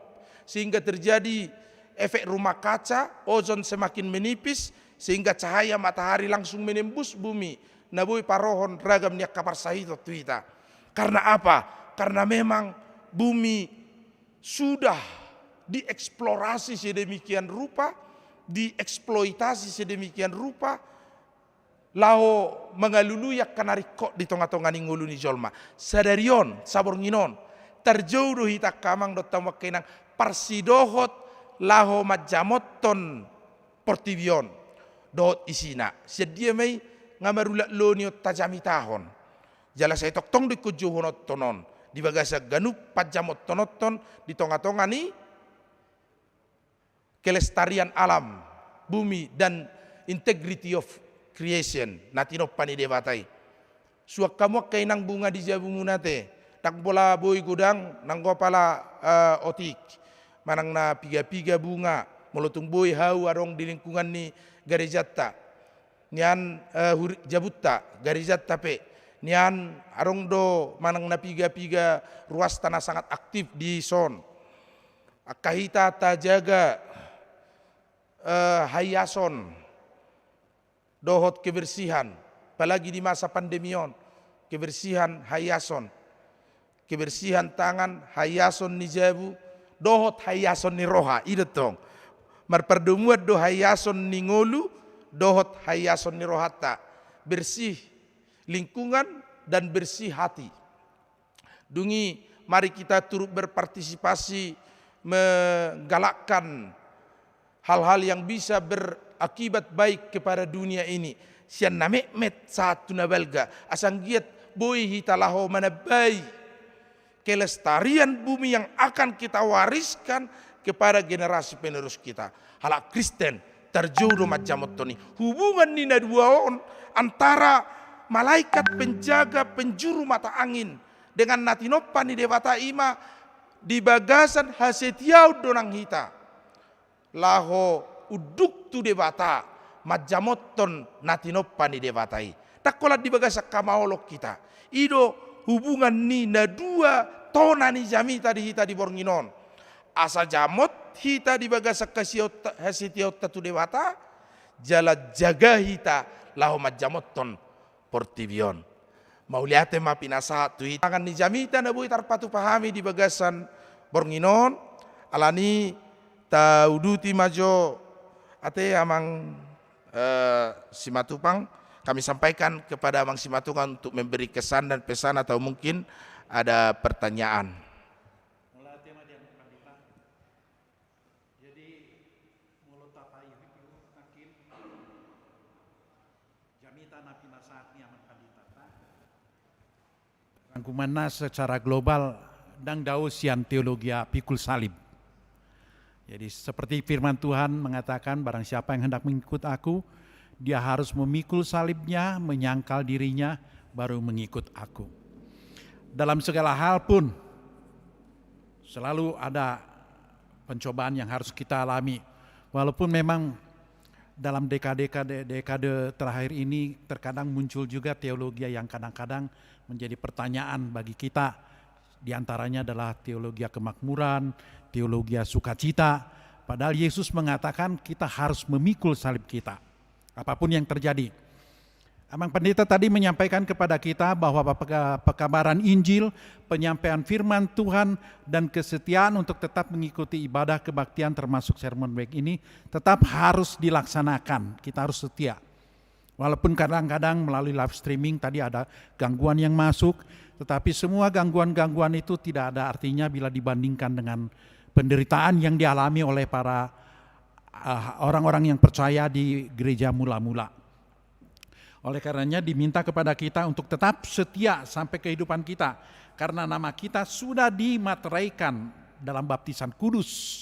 sehingga terjadi efek rumah kaca, ozon semakin menipis, sehingga cahaya matahari langsung menembus bumi, na boi parohon ragam ni angka parsahiton tu hita. Karena apa? Karena memang bumi sudah dieksplorasi sedemikian rupa, dieksploitasi sedemikian rupa, laho mangalului angka na ringkot di tonga-tonga ni ngolu ni jolma. Sadari on, saborngin on, tarjou do hita angka amang dohot hamu angka inang parsidohot laho manjamothon portibi on dohot isina. Sian dia ma i? Nga marulak loho ni on tajamitahon. Jala sai tongtong do ingkon jouhononton on di bagasan ganup panjamothononton di tonga-tonga ni kelestarian alam, bumi, dan integrity of creation na tinompa ni Debata i. Suang hamu angka inang bunga di jabumuna ate, ndang pola boi godang, nanggo pala, eh, otik, manang na piga-piga bunga, molo tung boi hau adong di lingkungan ni garejanta. Nian, eh, hur-, jabunta, garejanta pe. Nian adong do manang na piga-piga ruasta na sangat aktif dison. Angka hita tajaga, eh, haiason dohot kebersihan, apalagi di masa pandemi on, kebersihan haiason. Kebersihan tangan, haiason ni jabu, dohot haiason ni roha, i do tong. Marpardomuan do haiason ni ngolu dohot haiason ni rohanta. Bersih lingkungan dan bersih hati. Dung i, mari kita turut berpartisipasi menggalakkan hal-hal yang bisa berakibat baik kepada dunia ini. Sian na metmet sahat tu na balga, asa anggiat boi hita laho manambai kelestarian bumi yang akan kita wariskan kepada generasi penerus kita. Halak Kristen, tarjou do manjamothon i. Hubungan ni na dua on, antara malaikat penjaga penjuru mata angin dengan na tinompa ni Debata, i ma di bagasan hasetiaon do nang hita laho unduk tu Debata, manjamothon na tinompa ni Debata i. Ndang holan di bagasan hamaolon hita. I do hubungan ni na dua tona ni jamita di hita di borngin on. Asa jamot hita di bagasan hasiaonta-, hasetiaonta tu Debata, jala jaga hita laho manjamothon portibi on. Mauliate ma pinasahat tu hita. Tangan ni jamita na boi tarpatupa hami di bagasan borngin on, alani tauduti ma jo ate amang, eh, Simatupang. Kami sampaikan kepada amang Simatupang untuk memberi kesan dan pesan atau mungkin ada pertanyaan. Rangkumanna secara global ndang dao sian teologia pikul salib. Jadi seperti firman Tuhan mengatakan, barang siapa yang hendak mengikut aku, dia harus memikul salibnya, menyangkal dirinya, baru mengikut aku. Dalam segala hal pun selalu ada pencobaan yang harus kita alami. Walaupun memang dalam dekade-dekade terakhir ini terkadang muncul juga teologia yang kadang-kadang menjadi pertanyaan bagi kita. Di antaranya adalah teologia kemakmuran, teologia sukacita. Padahal Yesus mengatakan kita harus memikul salib kita. Apapun yang terjadi. Amang Pendeta tadi menyampaikan kepada kita bahwa peka-, pekabaran Injil, penyampaian firman Tuhan, dan kesetiaan untuk tetap mengikuti ibadah kebaktian termasuk sermon baik ini tetap harus dilaksanakan. Kita harus setia. Walaupun kadang-kadang melalui live streaming tadi ada gangguan yang masuk, tetapi semua gangguan-gangguan itu tidak ada artinya bila dibandingkan dengan penderitaan yang dialami oleh para, eh, orang-orang yang percaya di gereja mula-mula. Oleh karenanya diminta kepada kita untuk tetap setia sampai kehidupan kita. Karena nama kita sudah dimateraikan dalam baptisan kudus.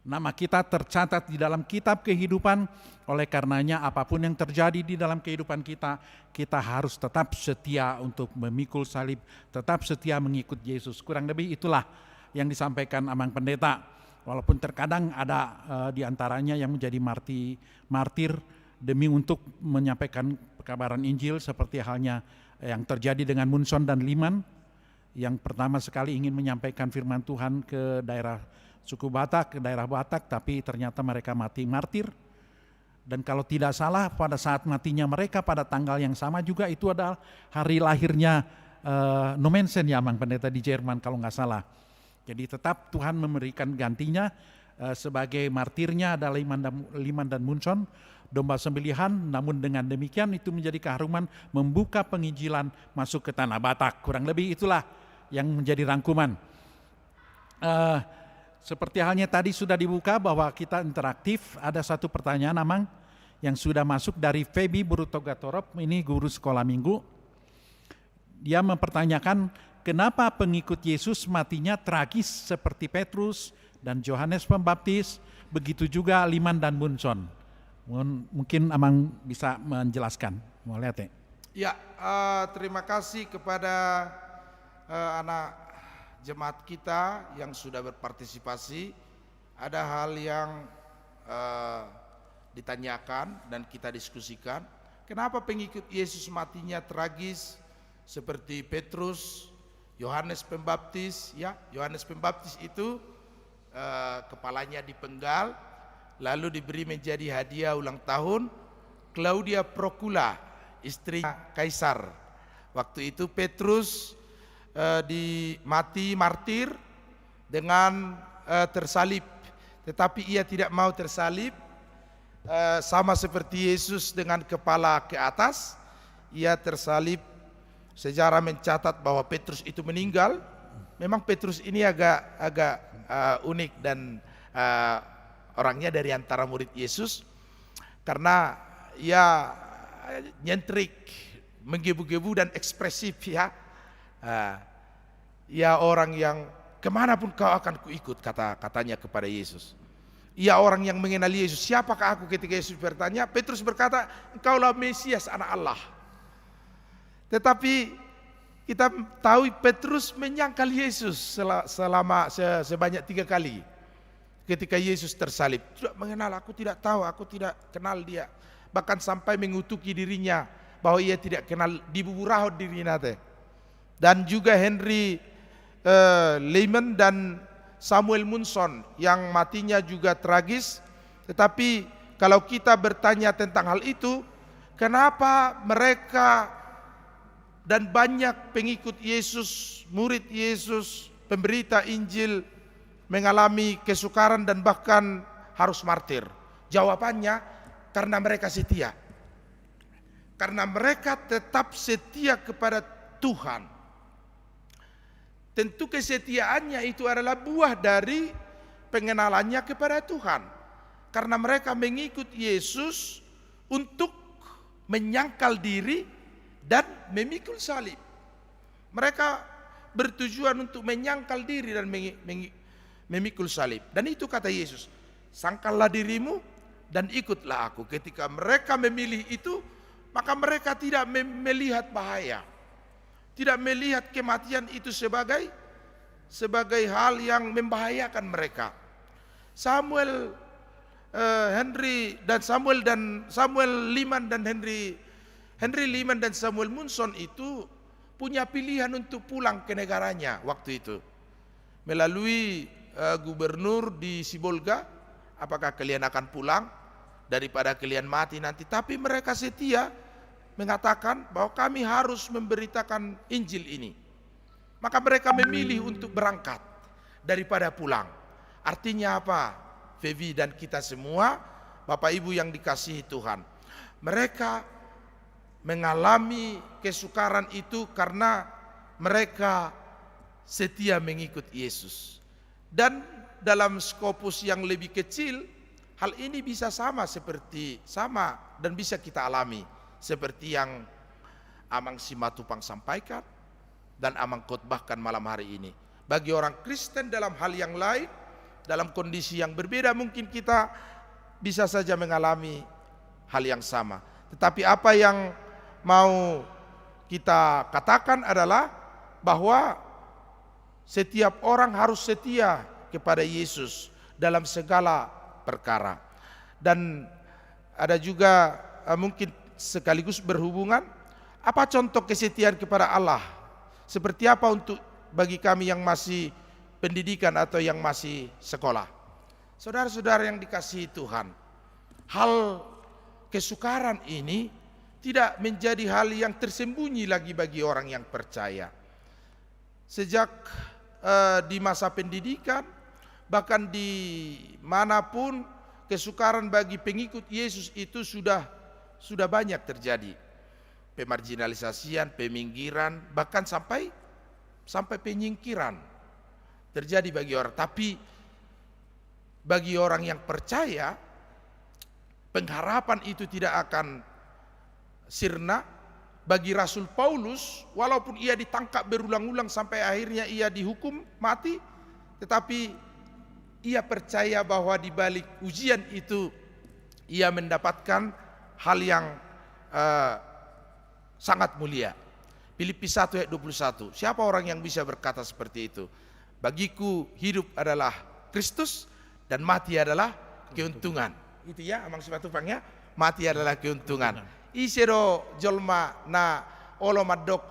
Nama kita tercatat di dalam kitab kehidupan. Oleh karenanya apapun yang terjadi di dalam kehidupan kita, kita harus tetap setia untuk memikul salib, tetap setia mengikut Yesus. Kurang lebih itulah yang disampaikan Amang Pendeta. Walaupun terkadang ada, eh, di antaranya yang menjadi marti-, martir demi untuk menyampaikan pekabaran Injil seperti halnya yang terjadi dengan Munson dan Liman, yang pertama sekali ingin menyampaikan firman Tuhan ke daerah suku Batak, ke daerah Batak, tapi ternyata mereka mati martir. Dan kalau tidak salah, pada saat matinya mereka pada tanggal yang sama juga, itu adalah hari lahirnya, eh, Nommensen, ya, Amang Pendeta, di Jerman, kalau nggak salah. Jadi tetap Tuhan memberikan gantinya, eh, sebagai martirnya adalah Liman dan, Liman dan Munson, domba sembelihan, namun dengan demikian itu menjadi keharuman membuka penginjilan masuk ke Tanah Batak. Kurang lebih itulah yang menjadi rangkuman. Eh, seperti halnya tadi sudah dibuka bahwa kita interaktif, ada satu pertanyaan, Amang, yang sudah masuk dari Feby Burutogatorop, ini guru sekolah minggu. Dia mempertanyakan kenapa pengikut Yesus matinya tragis seperti Petrus dan Yohanes Pembaptis, begitu juga Liman dan Munson. Mun-, mungkin Amang bisa menjelaskan. Mauliate. Ya, eh, terima kasih kepada, eh, anak jemaat kita yang sudah berpartisipasi. Ada hal yang, eh, ditanyakan dan kita diskusikan. Kenapa pengikut Yesus matinya tragis seperti Petrus, Yohanes Pembaptis, ya, Yohanes Pembaptis itu, eh, kepalanya dipenggal, lalu diberi menjadi hadiah ulang tahun Claudia Procula, istri Kaisar. Waktu itu Petrus, eh, di, mati martir dengan, eh, tersalib. Tetapi ia tidak mau tersalib, eh, sama seperti Yesus dengan kepala ke atas, ia tersalib. Sejarah mencatat bahwa Petrus itu meninggal. Memang Petrus ini agak, agak, eh, unik dan, eh, orangnya dari antara murid Yesus karena ia, eh, nyentrik, menggebu-gebu dan ekspresif, ya. Eh, ia orang yang, "Kemanapun kau akan kuikut," kata, katanya kepada Yesus. Ia orang yang mengenal Yesus. "Siapakah aku?" ketika Yesus bertanya, Petrus berkata, "Engkaulah Mesias, Anak Allah." Tetapi kita tahu Petrus menyangkal Yesus sela-, selama se-, sebanyak tiga kali ketika Yesus tersalib. "Tidak mengenal, aku tidak tahu, aku tidak kenal dia." Bahkan sampai mengutuki dirinya bahwa ia tidak kenal, dibuburahon dirina te. Dan juga Henry, eh, Lehman dan Samuel Munson yang matinya juga tragis. Tetapi kalau kita bertanya tentang hal itu, kenapa mereka dan banyak pengikut Yesus, murid Yesus, pemberita Injil mengalami kesukaran dan bahkan harus martir? Jawabannya, karena mereka setia. Karena mereka tetap setia kepada Tuhan. Tentu kesetiaannya itu adalah buah dari pengenalannya kepada Tuhan. Karena mereka mengikut Yesus untuk menyangkal diri dan memikul salib. Mereka bertujuan untuk menyangkal diri dan mengi-, mengi-, memikul salib. Dan itu kata Yesus, "Sangkallah dirimu dan ikutlah aku." Ketika mereka memilih itu, maka mereka tidak me-, melihat bahaya, tidak melihat kematian itu sebagai, sebagai hal yang membahayakan mereka. Samuel, eh, Henry dan Samuel dan Samuel Liman dan Henry, Henry Liman dan Samuel Munson itu punya pilihan untuk pulang ke negaranya waktu itu. Melalui, eh, gubernur di Sibolga, apakah kalian akan pulang daripada kalian mati nanti? Tapi mereka setia mengatakan bahwa kami harus memberitakan Injil ini. Maka mereka memilih untuk berangkat daripada pulang. Artinya apa? Feby dan kita semua, Bapak Ibu yang dikasihi Tuhan, mereka mengalami kesukaran itu karena mereka setia mengikut Yesus. Dan dalam skopus yang lebih kecil, hal ini bisa sama seperti, sama dan bisa kita alami seperti yang Amang Simatupang sampaikan dan Amang khotbahkan malam hari ini. Bagi orang Kristen dalam hal yang lain, dalam kondisi yang berbeda, mungkin kita bisa saja mengalami hal yang sama. Tetapi apa yang mau kita katakan adalah bahwa setiap orang harus setia kepada Yesus dalam segala perkara. Dan ada juga, eh, mungkin sekaligus berhubungan, apa contoh kesetiaan kepada Allah? Seperti apa untuk bagi kami yang masih pendidikan atau yang masih sekolah? Saudara-saudara yang dikasihi Tuhan, hal kesukaran ini tidak menjadi hal yang tersembunyi lagi bagi orang yang percaya. Sejak, eh, di masa pendidikan, bahkan di manapun, kesukaran bagi pengikut Yesus itu sudah, sudah banyak terjadi. Pemarginalisasian, peminggiran, bahkan sampai, sampai penyingkiran terjadi bagi orang. Tapi bagi orang yang percaya, pengharapan itu tidak akan sirna. Bagi Rasul Paulus, walaupun ia ditangkap berulang-ulang sampai akhirnya ia dihukum mati, tetapi ia percaya bahwa di balik ujian itu ia mendapatkan hal yang, eh, sangat mulia. Filipi satu ayat dua puluh satu. Siapa orang yang bisa berkata seperti itu? "Bagiku hidup adalah Kristus dan mati adalah keuntungan." Itu ya, Amang Simatupang ya. Mati adalah keuntungan. Ise do jolma na olo mandok,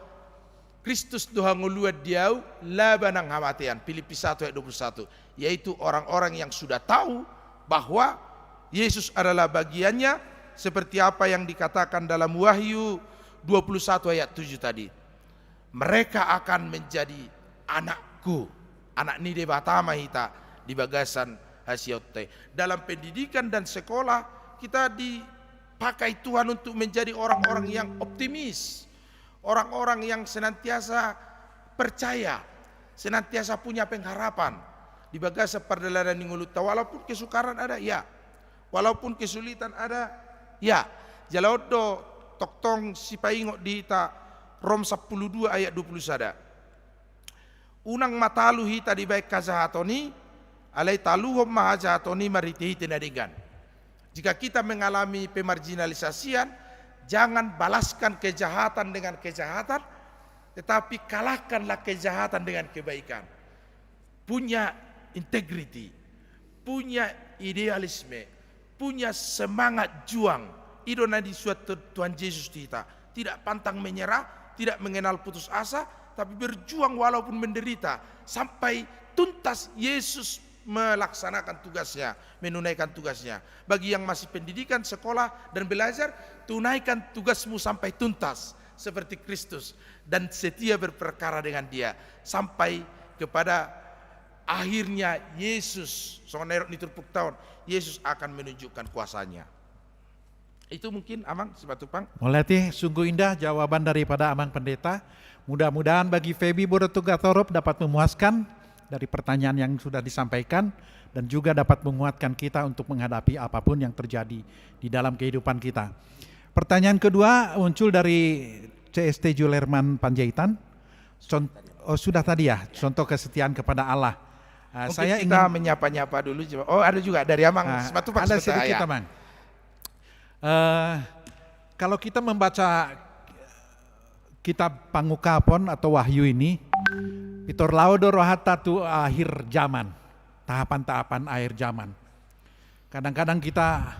"Kristus do hangoluan di ahu, laba nang hamatean." Filipi satu ayat dua puluh satu. Yaitu orang-orang yang sudah tahu bahwa Yesus adalah bagiannya, seperti apa yang dikatakan dalam Wahyu dua puluh satu ayat tujuh tadi. Mereka akan menjadi anakku. Anak ni Debata ma hita di bagasan hasiaonta i. Dalam pendidikan dan sekolah, kita dipakai Tuhan untuk menjadi orang-orang yang optimis, orang-orang yang senantiasa percaya, senantiasa punya pengharapan di bagasan pardalanan ni ngolunta. Walaupun kesukaran ada, ya. Walaupun kesulitan ada, ya. Jala on do tongtong sipaingot di hita Rom sampulu dua ayat dua puluh sada. Unang ma talu hita dibahen hajahaton i, alai taluhon ma hajahaton i marhite-hite na denggan. Jika kita mengalami pemarginalisasian, jangan balaskan kejahatan dengan kejahatan, tetapi kalahkanlah kejahatan dengan kebaikan. Punya integriti, punya idealisme, punya semangat juang. I do na disuat Tu-, Tuhan Yesus di hita. Tidak pantang menyerah, tidak mengenal putus asa, tapi berjuang walaupun menderita. Sampai tuntas Yesus melaksanakan tugasnya, menunaikan tugasnya. Bagi yang masih pendidikan, sekolah, dan belajar, tunaikan tugasmu sampai tuntas, seperti Kristus, dan setia berperkara dengan Dia, sampai kepada akhirnya Yesus, songon na nidok ni turpukta on, Yesus akan menunjukkan kuasa-Nya. Itu mungkin, Amang Simatupang. Mauliate, sungguh indah jawaban daripada Amang Pendeta. Mudah-mudahan bagi Feby Bodo Tugatorup dapat memuaskan dari pertanyaan yang sudah disampaikan dan juga dapat menguatkan kita untuk menghadapi apapun yang terjadi di dalam kehidupan kita. Pertanyaan kedua muncul dari C S T Julerman Panjaitan. Con-, oh, sudah tadi ya, contoh kesetiaan kepada Allah. Ah, mungkin saya kita ingin menyapa-nyapa dulu, coba. Oh, ada juga dari Amang, ah, Simatupang ada sebentar, sedikit, ya. Amang. Eh, kalau kita membaca kitab Pangungkapon atau Wahyu ini, pintor laho do rohanta tu akhir zaman, tahapan-tahapan akhir zaman. Kadang-kadang kita,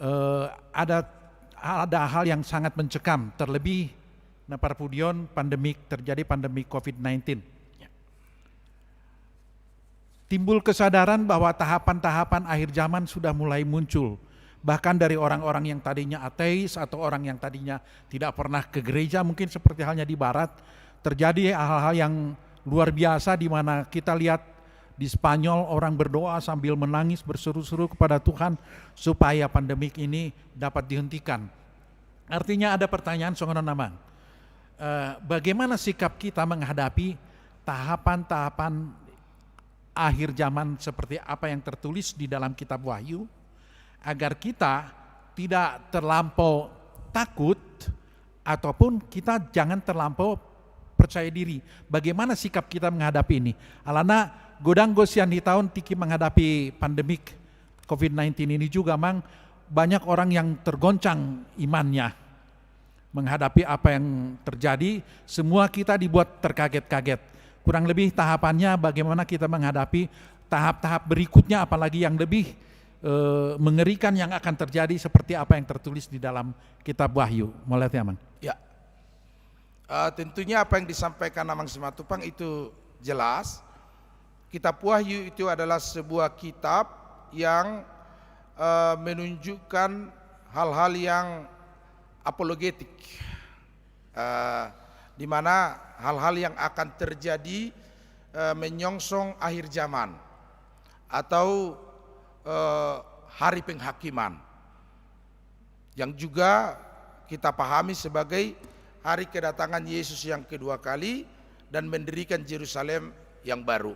eh, ada, ada hal yang sangat mencekam, terlebih na parpudi on pandemik, terjadi pandemi covid nineteen. Timbul kesadaran bahwa tahapan-tahapan akhir zaman sudah mulai muncul. Bahkan dari orang-orang yang tadinya ateis atau orang yang tadinya tidak pernah ke gereja, mungkin seperti halnya di Barat, terjadi hal-hal yang luar biasa di mana kita lihat di Spanyol orang berdoa sambil menangis, berseru-seru kepada Tuhan supaya pandemik ini dapat dihentikan. Artinya ada pertanyaan songon on, Amang. Eh, bagaimana sikap kita menghadapi tahapan-tahapan akhir zaman seperti apa yang tertulis di dalam kitab Wahyu, agar kita tidak terlampau takut ataupun kita jangan terlampau percaya diri. Bagaimana sikap kita menghadapi ini? Alana godang do sian hita on tingki menghadapi pandemik covid nineteen ini juga, Amang, banyak orang yang tergoncang imannya menghadapi apa yang terjadi. Semua kita dibuat terkaget-kaget. Kurang lebih tahapannya bagaimana kita menghadapi tahap-tahap berikutnya, apalagi yang lebih, eh, mengerikan yang akan terjadi seperti apa yang tertulis di dalam kitab Wahyu. Mauliate, Amang. Ya. Eh, tentunya apa yang disampaikan Amang Simatupang itu jelas. Kitab Wahyu itu adalah sebuah kitab yang, eh, menunjukkan hal-hal yang apologetik, eh, di mana hal-hal yang akan terjadi, eh, menyongsong akhir zaman atau, eh, hari penghakiman, yang juga kita pahami sebagai hari kedatangan Yesus yang kedua kali dan mendirikan Jerusalem yang baru.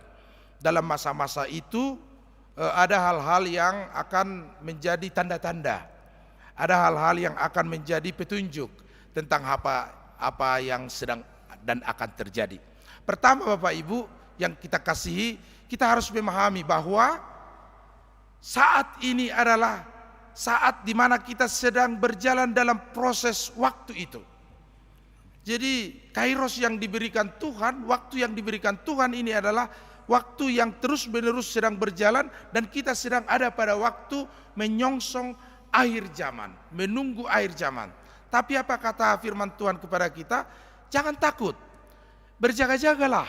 Dalam masa-masa itu, eh, ada hal-hal yang akan menjadi tanda-tanda, ada hal-hal yang akan menjadi petunjuk tentang apa, apa yang sedang dan akan terjadi. Pertama, Bapak Ibu yang kita kasihi, kita harus memahami bahwa saat ini adalah saat di mana kita sedang berjalan dalam proses waktu itu. Jadi, kairos yang diberikan Tuhan, waktu yang diberikan Tuhan ini adalah waktu yang terus-menerus sedang berjalan, dan kita sedang ada pada waktu menyongsong akhir zaman, menunggu akhir zaman. Tapi apa kata firman Tuhan kepada kita? Jangan takut. Berjaga-jagalah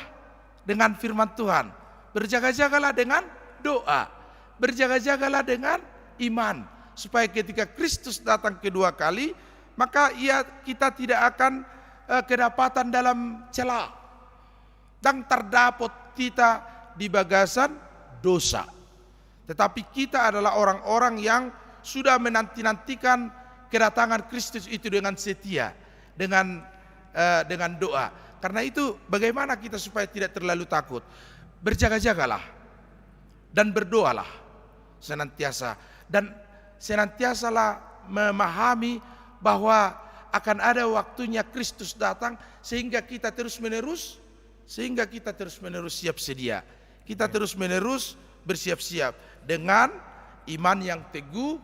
dengan firman Tuhan. Berjaga-jagalah dengan doa. Berjaga-jagalah dengan iman. Supaya ketika Kristus datang kedua kali, maka ia, kita tidak akan, eh, kedapatan dalam cela. Ndang tardapot hita di bagasan dosa. Tetapi kita adalah orang-orang yang sudah menanti-nantikan kedatangan Kristus itu dengan setia, dengan, eh, dengan doa. Karena itu, bagaimana kita supaya tidak terlalu takut? Berjaga-jagalah dan berdoalah senantiasa. Dan senantiasalah memahami bahwa akan ada waktunya Kristus datang, sehingga kita terus-menerus, sehingga kita terus-menerus siap sedia. Kita terus-menerus bersiap-siap dengan iman yang teguh,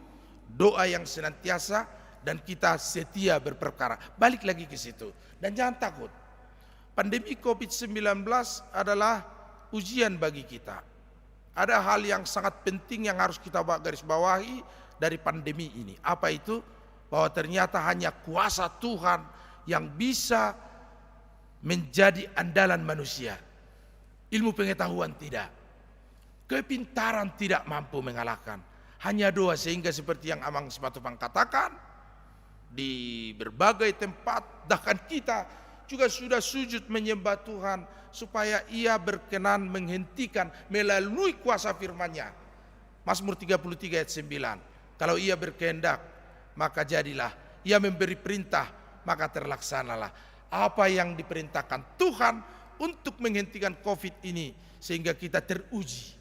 doa yang senantiasa, dan kita setia berperkara. Balik lagi ke situ. Dan jangan takut. Pandemi covid sembilan belas adalah ujian bagi kita. Ada hal yang sangat penting yang harus kita ba-, garis bawahi dari pandemi ini. Apa itu? Bahwa ternyata hanya kuasa Tuhan yang bisa menjadi andalan manusia. Ilmu pengetahuan tidak. Kepintaran tidak mampu mengalahkan. Hanya doa, sehingga seperti yang Amang Simatupang katakan, di berbagai tempat, bahkan kita juga sudah sujud menyembah Tuhan supaya Ia berkenan menghentikan melalui kuasa firman-Nya. Mazmur tiga puluh tiga ayat sembilan. Kalau Ia berkehendak, maka jadilah. Ia memberi perintah, maka terlaksanalah. Apa yang diperintahkan Tuhan untuk menghentikan covid ini, sehingga kita teruji.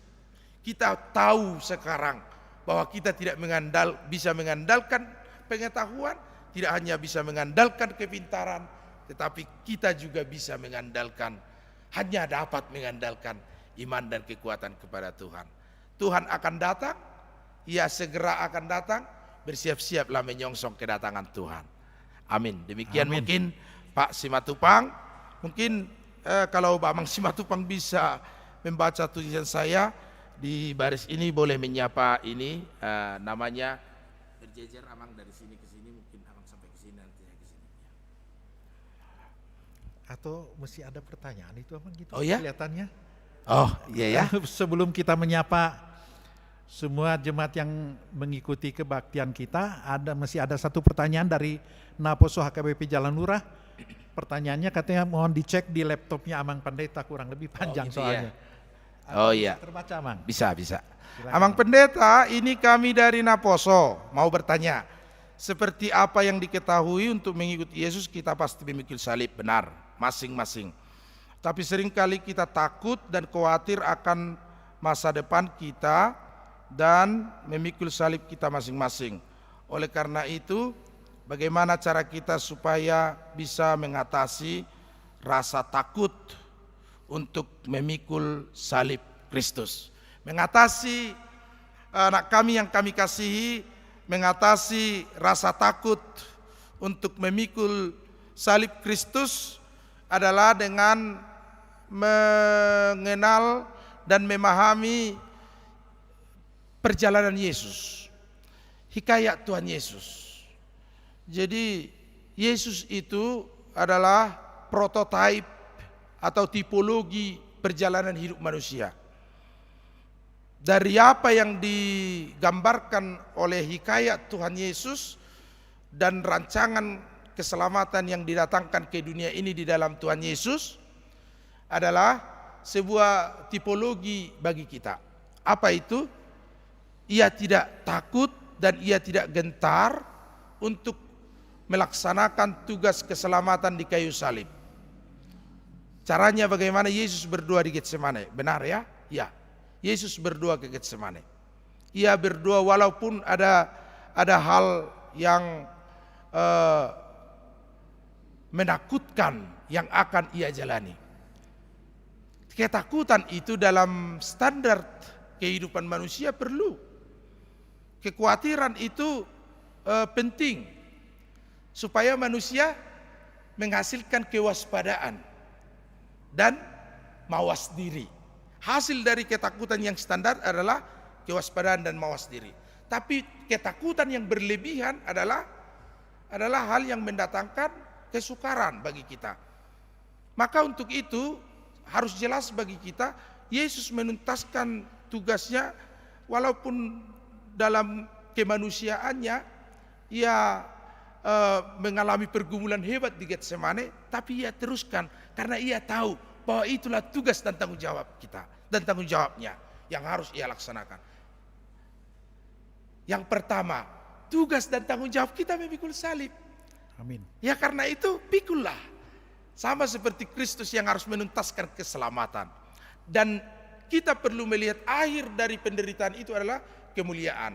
Kita tahu sekarang bahwa kita tidak mengandal-, bisa mengandalkan pengetahuan, tidak hanya bisa mengandalkan kepintaran, tetapi kita juga bisa mengandalkan, hanya dapat mengandalkan iman dan kekuatan kepada Tuhan. Tuhan akan datang, Ia segera akan datang, bersiap-siaplah menyongsong kedatangan Tuhan. Amin. Demikian mungkin, Pak Simatupang. Mungkin, eh, kalau Amang Simatupang bisa membaca tulisan saya di baris ini, boleh menyapa ini, eh, namanya berjejer, Amang, dari sini ke sini, mungkin Amang sampai ke sini, nanti saya ke sini. Ya. Atau mesti ada pertanyaan itu, Amang, gitu. Oh, ya? Kelihatannya. Oh, iya, ya. Sebelum kita menyapa semua jemaat yang mengikuti kebaktian kita, ada, masih ada satu pertanyaan dari Naposo H K B P Jalan Lurah. Pertanyaannya katanya mohon dicek di laptopnya Amang Pendeta, kurang lebih panjang soalnya. Oh, gitu, ya. Apa bisa terbaca, Amang? Bisa, bisa. Silakan. Amang Pendeta, ini kami dari Naposo, mau bertanya. Seperti apa yang diketahui, untuk mengikut Yesus, kita pasti memikul salib, benar, masing-masing. Tapi seringkali kita takut dan khawatir akan masa depan kita dan memikul salib kita masing-masing. Oleh karena itu, bagaimana cara kita supaya bisa mengatasi rasa takut untuk memikul salib Kristus? Mengatasi, anak kami yang kami kasihi, mengatasi rasa takut untuk memikul salib Kristus adalah dengan mengenal dan memahami perjalanan Yesus, hikayat Tuhan Yesus. Jadi, Yesus itu adalah prototipe atau tipologi perjalanan hidup manusia. Dari apa yang digambarkan oleh hikayat Tuhan Yesus dan rancangan keselamatan yang didatangkan ke dunia ini di dalam Tuhan Yesus adalah sebuah tipologi bagi kita. Apa itu? Ia tidak takut dan ia tidak gentar untuk melaksanakan tugas keselamatan di kayu salib. Caranya bagaimana? Yesus berdoa di Getsemane, benar, ya? Ya. Yesus berdoa ke Getsemane. Ia berdoa walaupun ada, ada hal yang, eh, menakutkan yang akan ia jalani. Ketakutan itu dalam standar kehidupan manusia perlu. Kekhawatiran itu, eh, penting supaya manusia menghasilkan kewaspadaan dan mawas diri. Hasil dari ketakutan yang standar adalah kewaspadaan dan mawas diri. Tapi ketakutan yang berlebihan adalah, adalah hal yang mendatangkan kesukaran bagi kita. Maka untuk itu, harus jelas bagi kita, Yesus menuntaskan tugasnya, walaupun dalam kemanusiaannya, ia, eh, mengalami pergumulan hebat di Getsemane, tapi ia teruskan, karena ia tahu bahwa itulah tugas dan tanggung jawab kita, dan tanggung jawabnya yang harus ia laksanakan. Yang pertama, tugas dan tanggung jawab kita memikul salib. Amin. Ya, karena itu, pikullah. Sama seperti Kristus yang harus menuntaskan keselamatan. Dan kita perlu melihat akhir dari penderitaan itu adalah kemuliaan.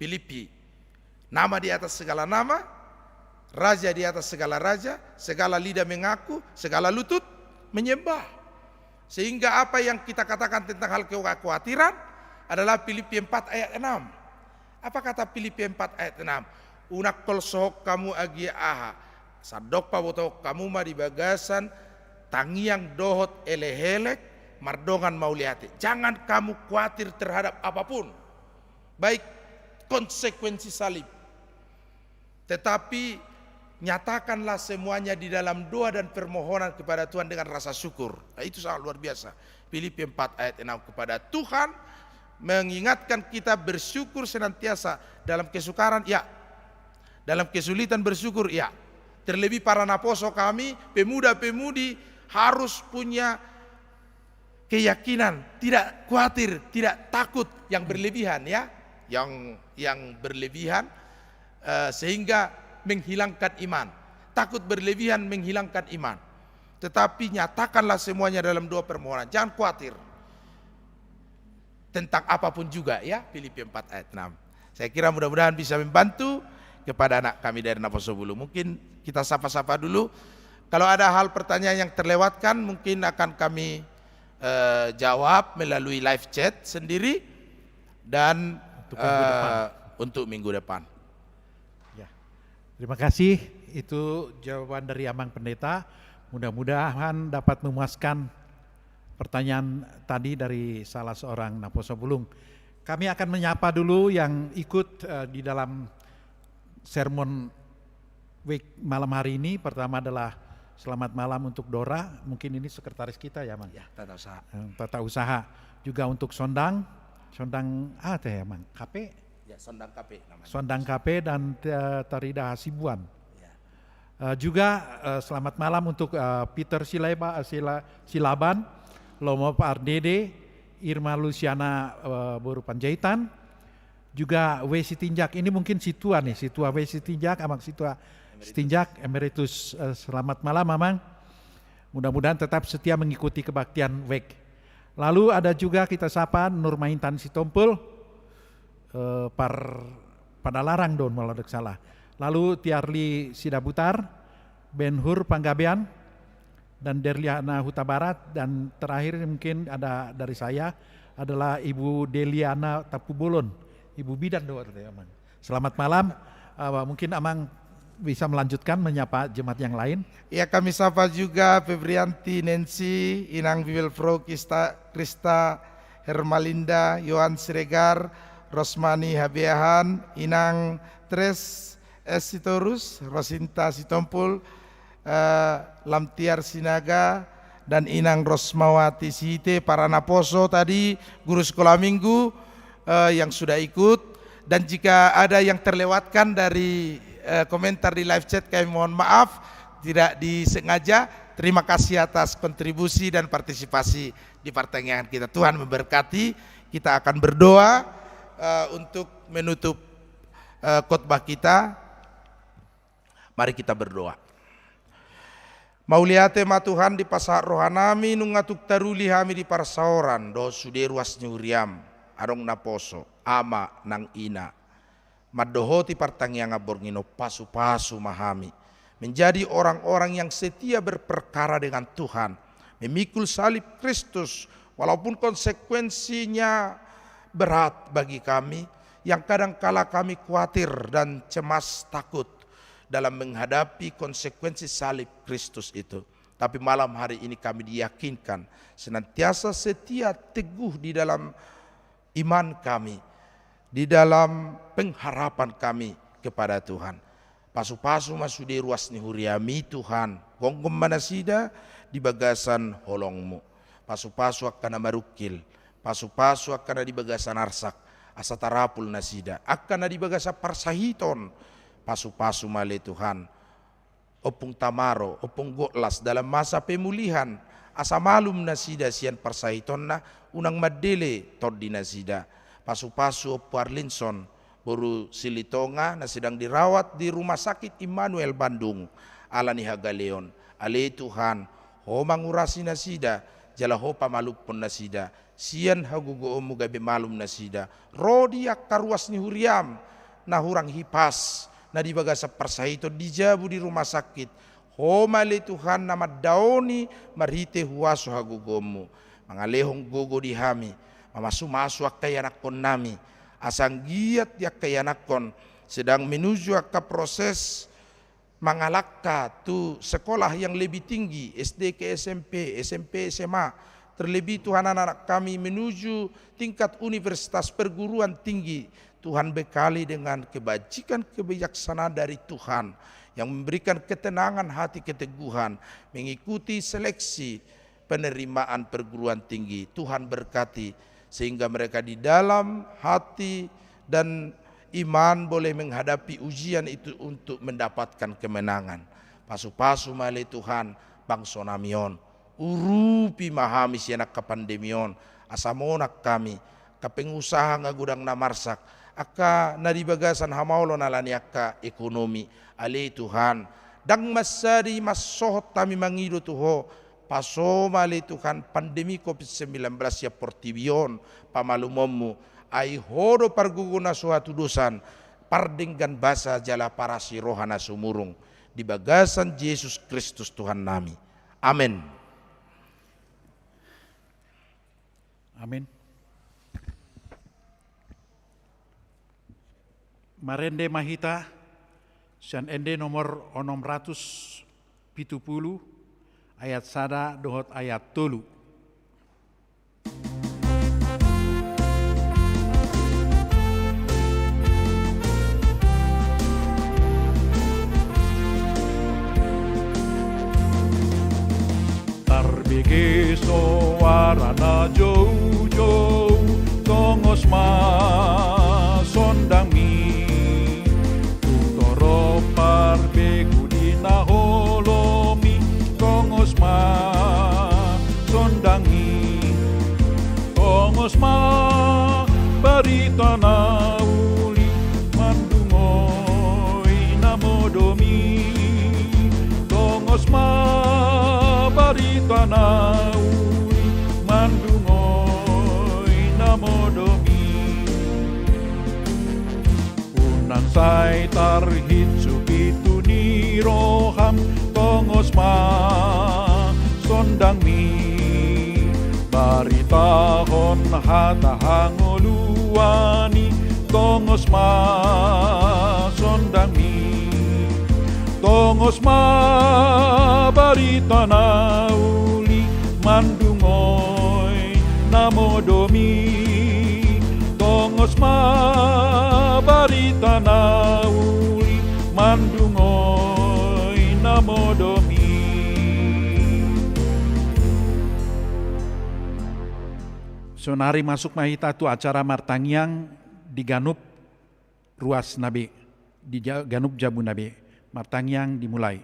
Filipi, nama di atas segala nama, raja di atas segala raja, segala lidah mengaku, segala lutut menyembah. Sehingga apa yang kita katakan tentang hal kekhawatiran adalah Filipi empat ayat enam. Apa kata Filipi empat ayat enam? Unang holsohon hamu agia aha, sandok pabotohon hamu ma di bagasan tangiang dohot elek-elek mardongan mauliate. Jangan kamu khawatir terhadap apapun, baik konsekuensi salib. Tetapi nyatakanlah semuanya di dalam doa dan permohonan kepada Tuhan dengan rasa syukur. Nah, itu sangat luar biasa. Filipi empat ayat enam, kepada Tuhan, mengingatkan kita bersyukur senantiasa dalam kesukaran, ya. Dalam kesulitan bersyukur, ya. Terlebih para naposo kami, pemuda-pemudi harus punya keyakinan, tidak khawatir, tidak takut yang berlebihan, ya. Yang, yang berlebihan, eh, sehingga menghilangkan iman. Takut berlebihan menghilangkan iman. Tetapi nyatakanlah semuanya dalam doa permohonan. Jangan khawatir tentang apapun juga, ya, Filipi empat ayat enam. Saya kira mudah-mudahan bisa membantu kepada anak kami dari Naposo Bulung. Mungkin kita sapa-sapa dulu. Kalau ada hal pertanyaan yang terlewatkan, mungkin akan kami, eh, jawab melalui live chat sendiri dan, Untuk minggu depan. eh, untuk minggu depan. Ya. Terima kasih. Itu jawaban dari Amang Pendeta. Mudah-mudahan dapat memuaskan pertanyaan tadi dari salah seorang Naposo Bulung. Kami akan menyapa dulu yang ikut, eh, di dalam sermon week malam hari ini. Pertama adalah selamat malam untuk Dora. Mungkin ini sekretaris kita ya, Mang? Ya, tata usaha. Eh, tata usaha. Juga untuk Sondang. Sondang apa ya, Mang? K P? Ya, Sondang K P namanya. Sondang K P dan, eh, Tarida Hasibuan. Ya. Eh, juga, eh, selamat malam untuk, eh, Peter Sileba-, eh, Sila-, Silaban, Lomo Pardede, Irma Luciana, eh, boru Panjaitan, juga W Sitinjak. Ini mungkin si tua nih, si tua W Sitinjak, Amang si tua Emeritus. Sitinjak, Emeritus. Eh, selamat malam, Amang. Mudah-mudahan tetap setia mengikuti kebaktian week. Lalu ada juga kita sapa Nurmaintan Sitompul, eh, par Padalarang do molo dak salah. Lalu Tiarli Sidabutar, Ben Hur Panggabean, dan Derliana Hutabarat, dan terakhir mungkin ada dari saya, adalah Ibu Deliana Tampubolon, Ibu Bidan do, Amang. Selamat malam. Eh, mungkin Amang bisa melanjutkan menyapa jemaat yang lain. Ya, kami sapa juga Febrianti Nancy, Inang Bibelvrouw Krista, Krista Hermalinda, Yohan Siregar, Rosmani Habeahan, Inang Tres S Sitorus, Rosinta Sitompul, eh, Lamtiar Sinaga, dan Inang Rosmawati Sihite, para naposo tadi, guru sekolah minggu, eh, yang sudah ikut. Dan jika ada yang terlewatkan dari, eh, komentar di live chat, kami mohon maaf, tidak disengaja. Terima kasih atas kontribusi dan partisipasi di pertanyaan kita. Tuhan memberkati. Kita akan berdoa, eh, untuk menutup, eh, khotbah kita. Mari kita berdoa. Mauliate ma Tuhan, dipasahat rohanami nunga tung taruli hami di parsaoran dohot sude ruas ni huriam, adong naposo, ama nang ina. Mandohoti partangiangan borngin on, pasupasu ma hami menjadi orang-orang yang setia berperkara dengan Tuhan, memikul salib Kristus, walaupun konsekuensinya berat bagi kami, yang kadangkala kami khawatir dan cemas, takut dalam menghadapi konsekuensi salib Kristus itu. Tapi malam hari ini kami diyakinkan senantiasa setia teguh di dalam iman kami, di dalam pengharapan kami kepada Tuhan. Pasupasu ma sude ruas ni huriami, Tuhan, gomgom ma nasida di bagasan holongmu. Pasupasu angka na marungkil, pasupasu angka na di bagasan arsak, asa tarapul nasida. Angka na di bagasan parsahiton, pasupasu ma ale Tuhan. Ompung Tamaro, Ompung Goklas, dalam masa pemulihan, asa malum nasida sian parsahitonna, unang mandele tondi nasida. Pasupasu Ompu Arlinson boru Silitonga na sedang dirawat di Rumah Sakit Immanuel Bandung ala ni hagaleon. Ale Tuhan, Ho mangurasi nasida, jala Ho pamalumhon nasida sian hagogoonmu, gabe malum nasida. Ro di angka ruas ni huriam na hurang hipas, na di bagasan parsahiton, di jabu, di rumah sakit. Ho ma ale Tuhan na mandaoni marhite huaso hagogoonmu. Mangalehon gogo di hami, mamasumasu angka ianakkonnami, asa anggiat di angka ianakkon sedang menuju angka proses mangalangka tu sekolah yang lebih tinggi, S D ke S M P, S M P S M A, terlebih Tuhan anak-anak kami menuju tingkat universitas perguruan tinggi. Tuhan bekali dengan kebajikan kebijaksanaan dari Tuhan yang memberikan ketenangan hati, keteguhan mengikuti seleksi penerimaan perguruan tinggi. Tuhan berkati sehingga mereka di dalam hati dan iman boleh menghadapi ujian itu untuk mendapatkan kemenangan. Pasupasu ma ale Tuhan bangso nami on. Urupi ma hami sian angka pandemi on, asa monang hami, angka pengusaha nga godang na marsak, angka na di bagasan hamaolon ala ni angka ekonomi. Ale Tuhan, ndang mansadi mansohot hami mangido tu Ho, paso ma ale Tuhan pandemi covid sembilan belas sian portibi on pamalumonmu, ai Ho do pargogo na so hatudosan, pardenggan basa jala parasi roha na sumurung, di bagasan Jesus Kristus Tuhannami. Amen. Amen. Marende ma hita sian ende nomor onom ratus pitu pulu, ayat sada dohot ayat tolu. Tarbege soara na joujou, tongos ma sondangmi. Tung torop parbegu di na holom i, tongos ma sondangmi. Tongos ma barita na uli mandungoi na modom i. Tongos ma barita na uli mandungoi na modom i. Unang sai tarhinsupi tu ni roham, tongos ma sondangmi. Baritahon hata hangoluan i, tongos ma sondangmi. Tongos ma barita na uli mandungoi na modom i. Tongos ma barita na uli mandungoi na modom i. Saonari masuk ma hita tu acara martangiang di ganup ruas na be, di ja-, ganup jabu na be. Martangiang dimulai.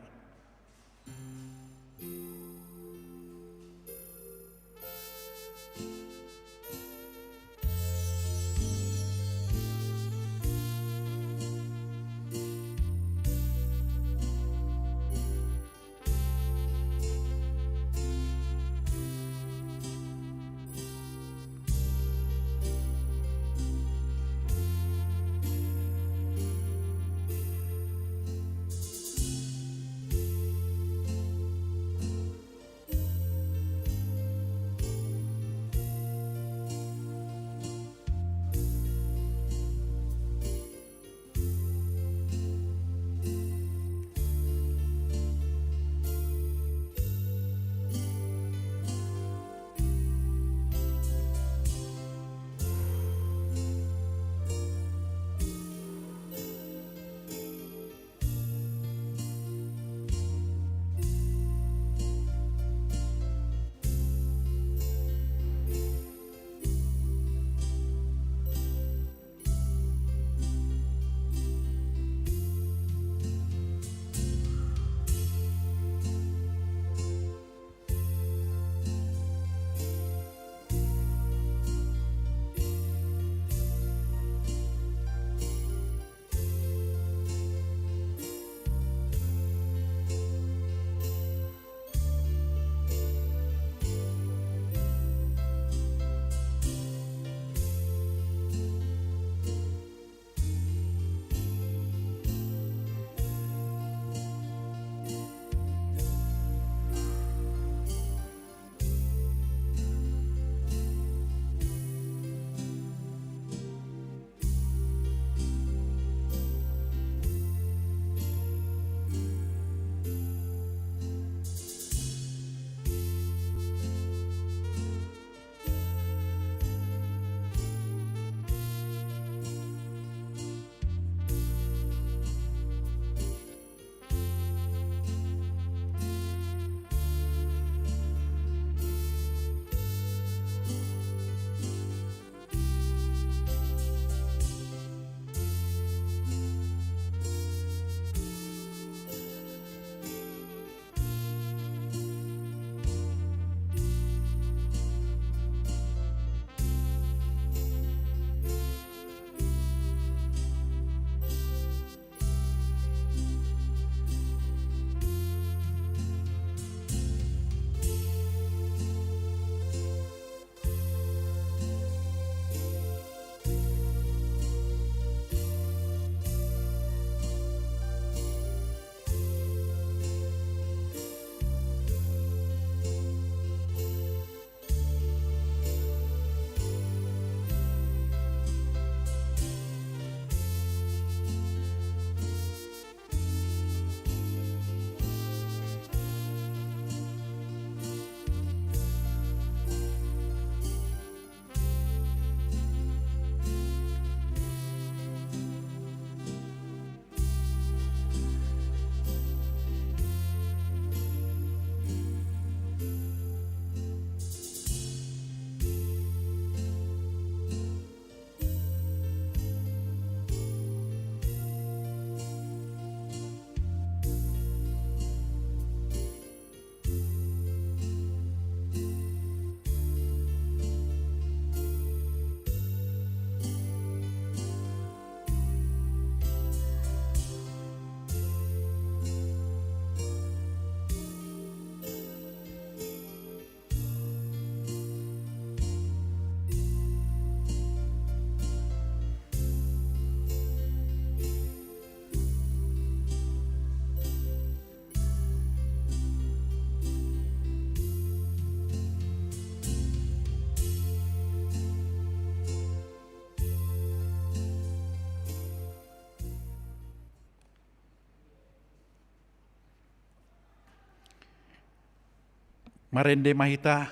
Marende ma hita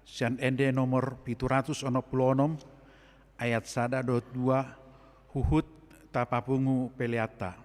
sian Ende nomor pitu ratus onom pulu onom, ayat sada dohot dua, huhut tapapungu peleanta.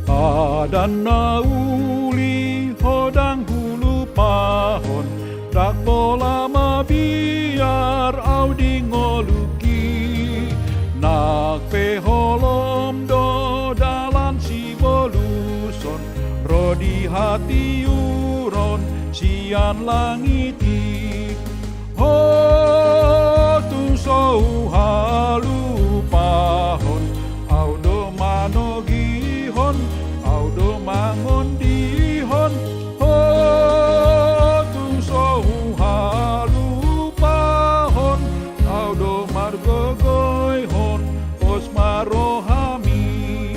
Padan na uli ho ndang hulupahon, ndang pola mabiar au di ngolungki. Nang pe holom do dalan siboluson, ro di hatiuron sian langit i. Ho tung so huhalupahon, au do manogihon, au do mangondihon. Ho tung so huhalupahon, au do margogoihon, pos ma rohami.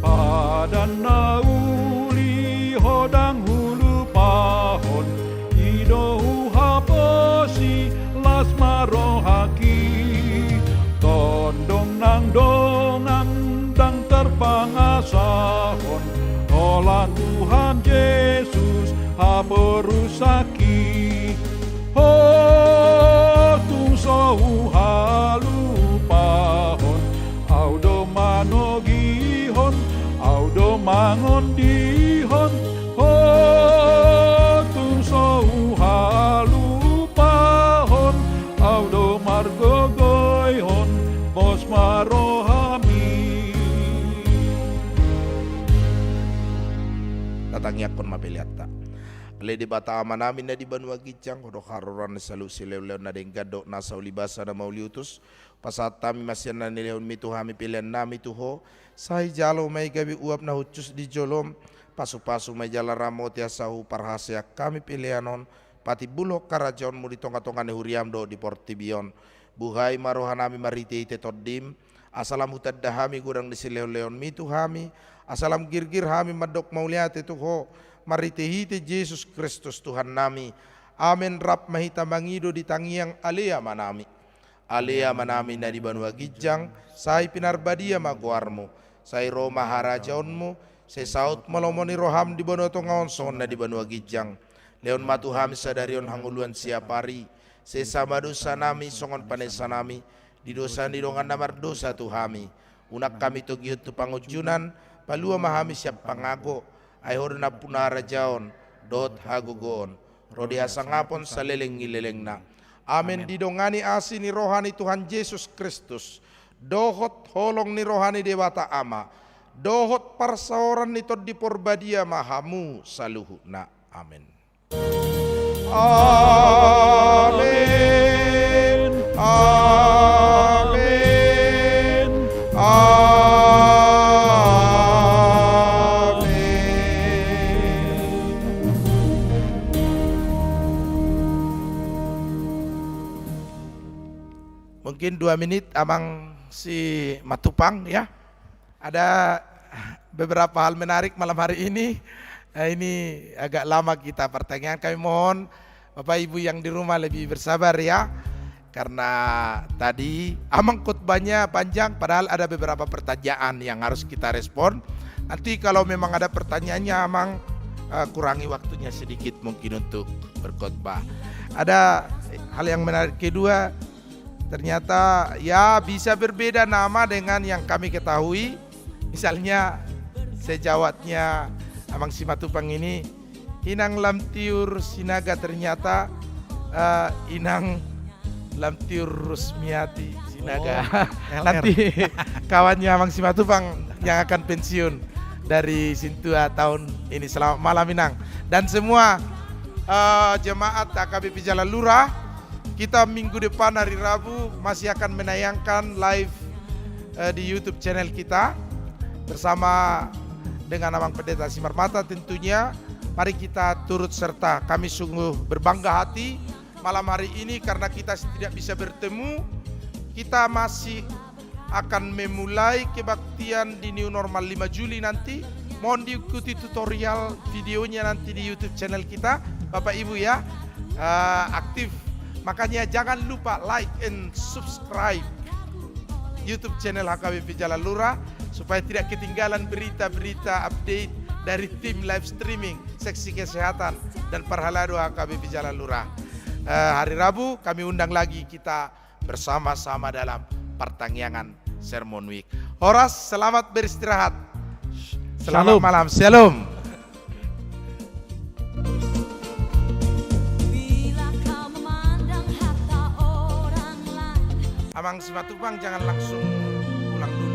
Padan na uli ho ndang hulupahon, i do huhaposi, las ma rohangki. Tondong nang dongan ndang tarpangasahon, holan Tuhan Jesus haporusangki. Ho tung so huhalupahon, au do manogihon, au do mangondihon. Ho tung so huhalupahon, au do margogoihon, pos ma rohami. Tatangiangkon ma peleanta. Ale Debata Amanami na di banua ginjang, Ho do haroroan ni saluhut silehonlehon na denggan dohot nasa ulibasa na mauliutus. Pasahat hami ma sian na nilehonmi tu hami peleannami tu Ho. Sai jalo ma i gabe uap na hushus di jolom. Pasupasu ma i jala ramoti asa huparhaseang hami pelean on, patimbulhon harajaonmu di tongatonga ni huriam dohot di portibi on. Buhai ma rohanami marhitehite Tondim, asa lam hutanda hami godang ni silehonlehonmi tu hami, asa lam girgir hami mandok mauliate tu Ho, marhitehite Jesus Kristus Tuhannami. Amen. Rap ma hita mangido di tangiang Ale Amanami. Ale Amanami na di banua ginjang, sai pinarbadia ma goarmu, sai ro ma harajaonmu, sai saut ma lomo ni roham di banua tonga on songon na di banua ginjang. Lehon ma tu hami sadari on hangoluan siapari, sesa ma dosanami songon panesanami di dosa ni dongan na mardosa tu hami. Unang hami togihon tu pangunjunan, palua ma hami sian pangago, ai Ho do nampuna harajaon dohot hagogoon ro di hasangapon saleleng ni lelengna. Amen. Amen. Didongani asi ni roha ni Tuhan Jesus Kristus, dohot holong ni roha ni Debata Ama, dohot parsaoran ni Tondi Porbadia ma hamu saluhutna. Amen. Amen. Amen. Amen. Mungkin dua menit, Amang Simatupang, ya. Ada beberapa hal menarik malam hari ini. Eh, ini agak lama kita pertanyaan. Kami mohon Bapak Ibu yang di rumah lebih bersabar, ya. Karena tadi Amang khotbahnya panjang, padahal ada beberapa pertanyaan yang harus kita respon. Nanti kalau memang ada pertanyaannya, Amang, eh, kurangi waktunya sedikit mungkin untuk berkhotbah. Ada hal yang menarik kedua, ternyata, ya, bisa berbeda nama dengan yang kami ketahui. Misalnya, sejawatnya Amang Simatupang ini, Inang Lamtiur Sinaga, ternyata, eh, Inang Lamtiur Rusmiati Sinaga. Oh, L R. Nanti kawannya Amang Simatupang yang akan pensiun dari Sintua tahun ini. Selamat malam, Inang. Dan semua, eh, jemaat H K B P Jalalura, kita minggu depan hari Rabu masih akan menayangkan live, eh, di YouTube channel kita bersama dengan Amang Pendeta Simarmata tentunya. Mari kita turut serta. Kami sungguh berbangga hati malam hari ini karena kita tidak bisa bertemu. Kita masih akan memulai kebaktian di new normal lima Juli nanti. mohon diikuti tutorial videonya nanti di YouTube channel kita, Bapak Ibu ya. Eh, aktif. Makanya jangan lupa like and subscribe YouTube channel H K B P Jalalura supaya tidak ketinggalan berita-berita update dari tim live streaming seksi kesehatan dan parhalado H K B P Jalalura. Eh, hari Rabu kami undang lagi kita bersama-sama dalam partangiangan Sermon Week. Horas, selamat beristirahat. Selamat malam. Shalom. Amang Simatupang, jangan langsung pulang dulu.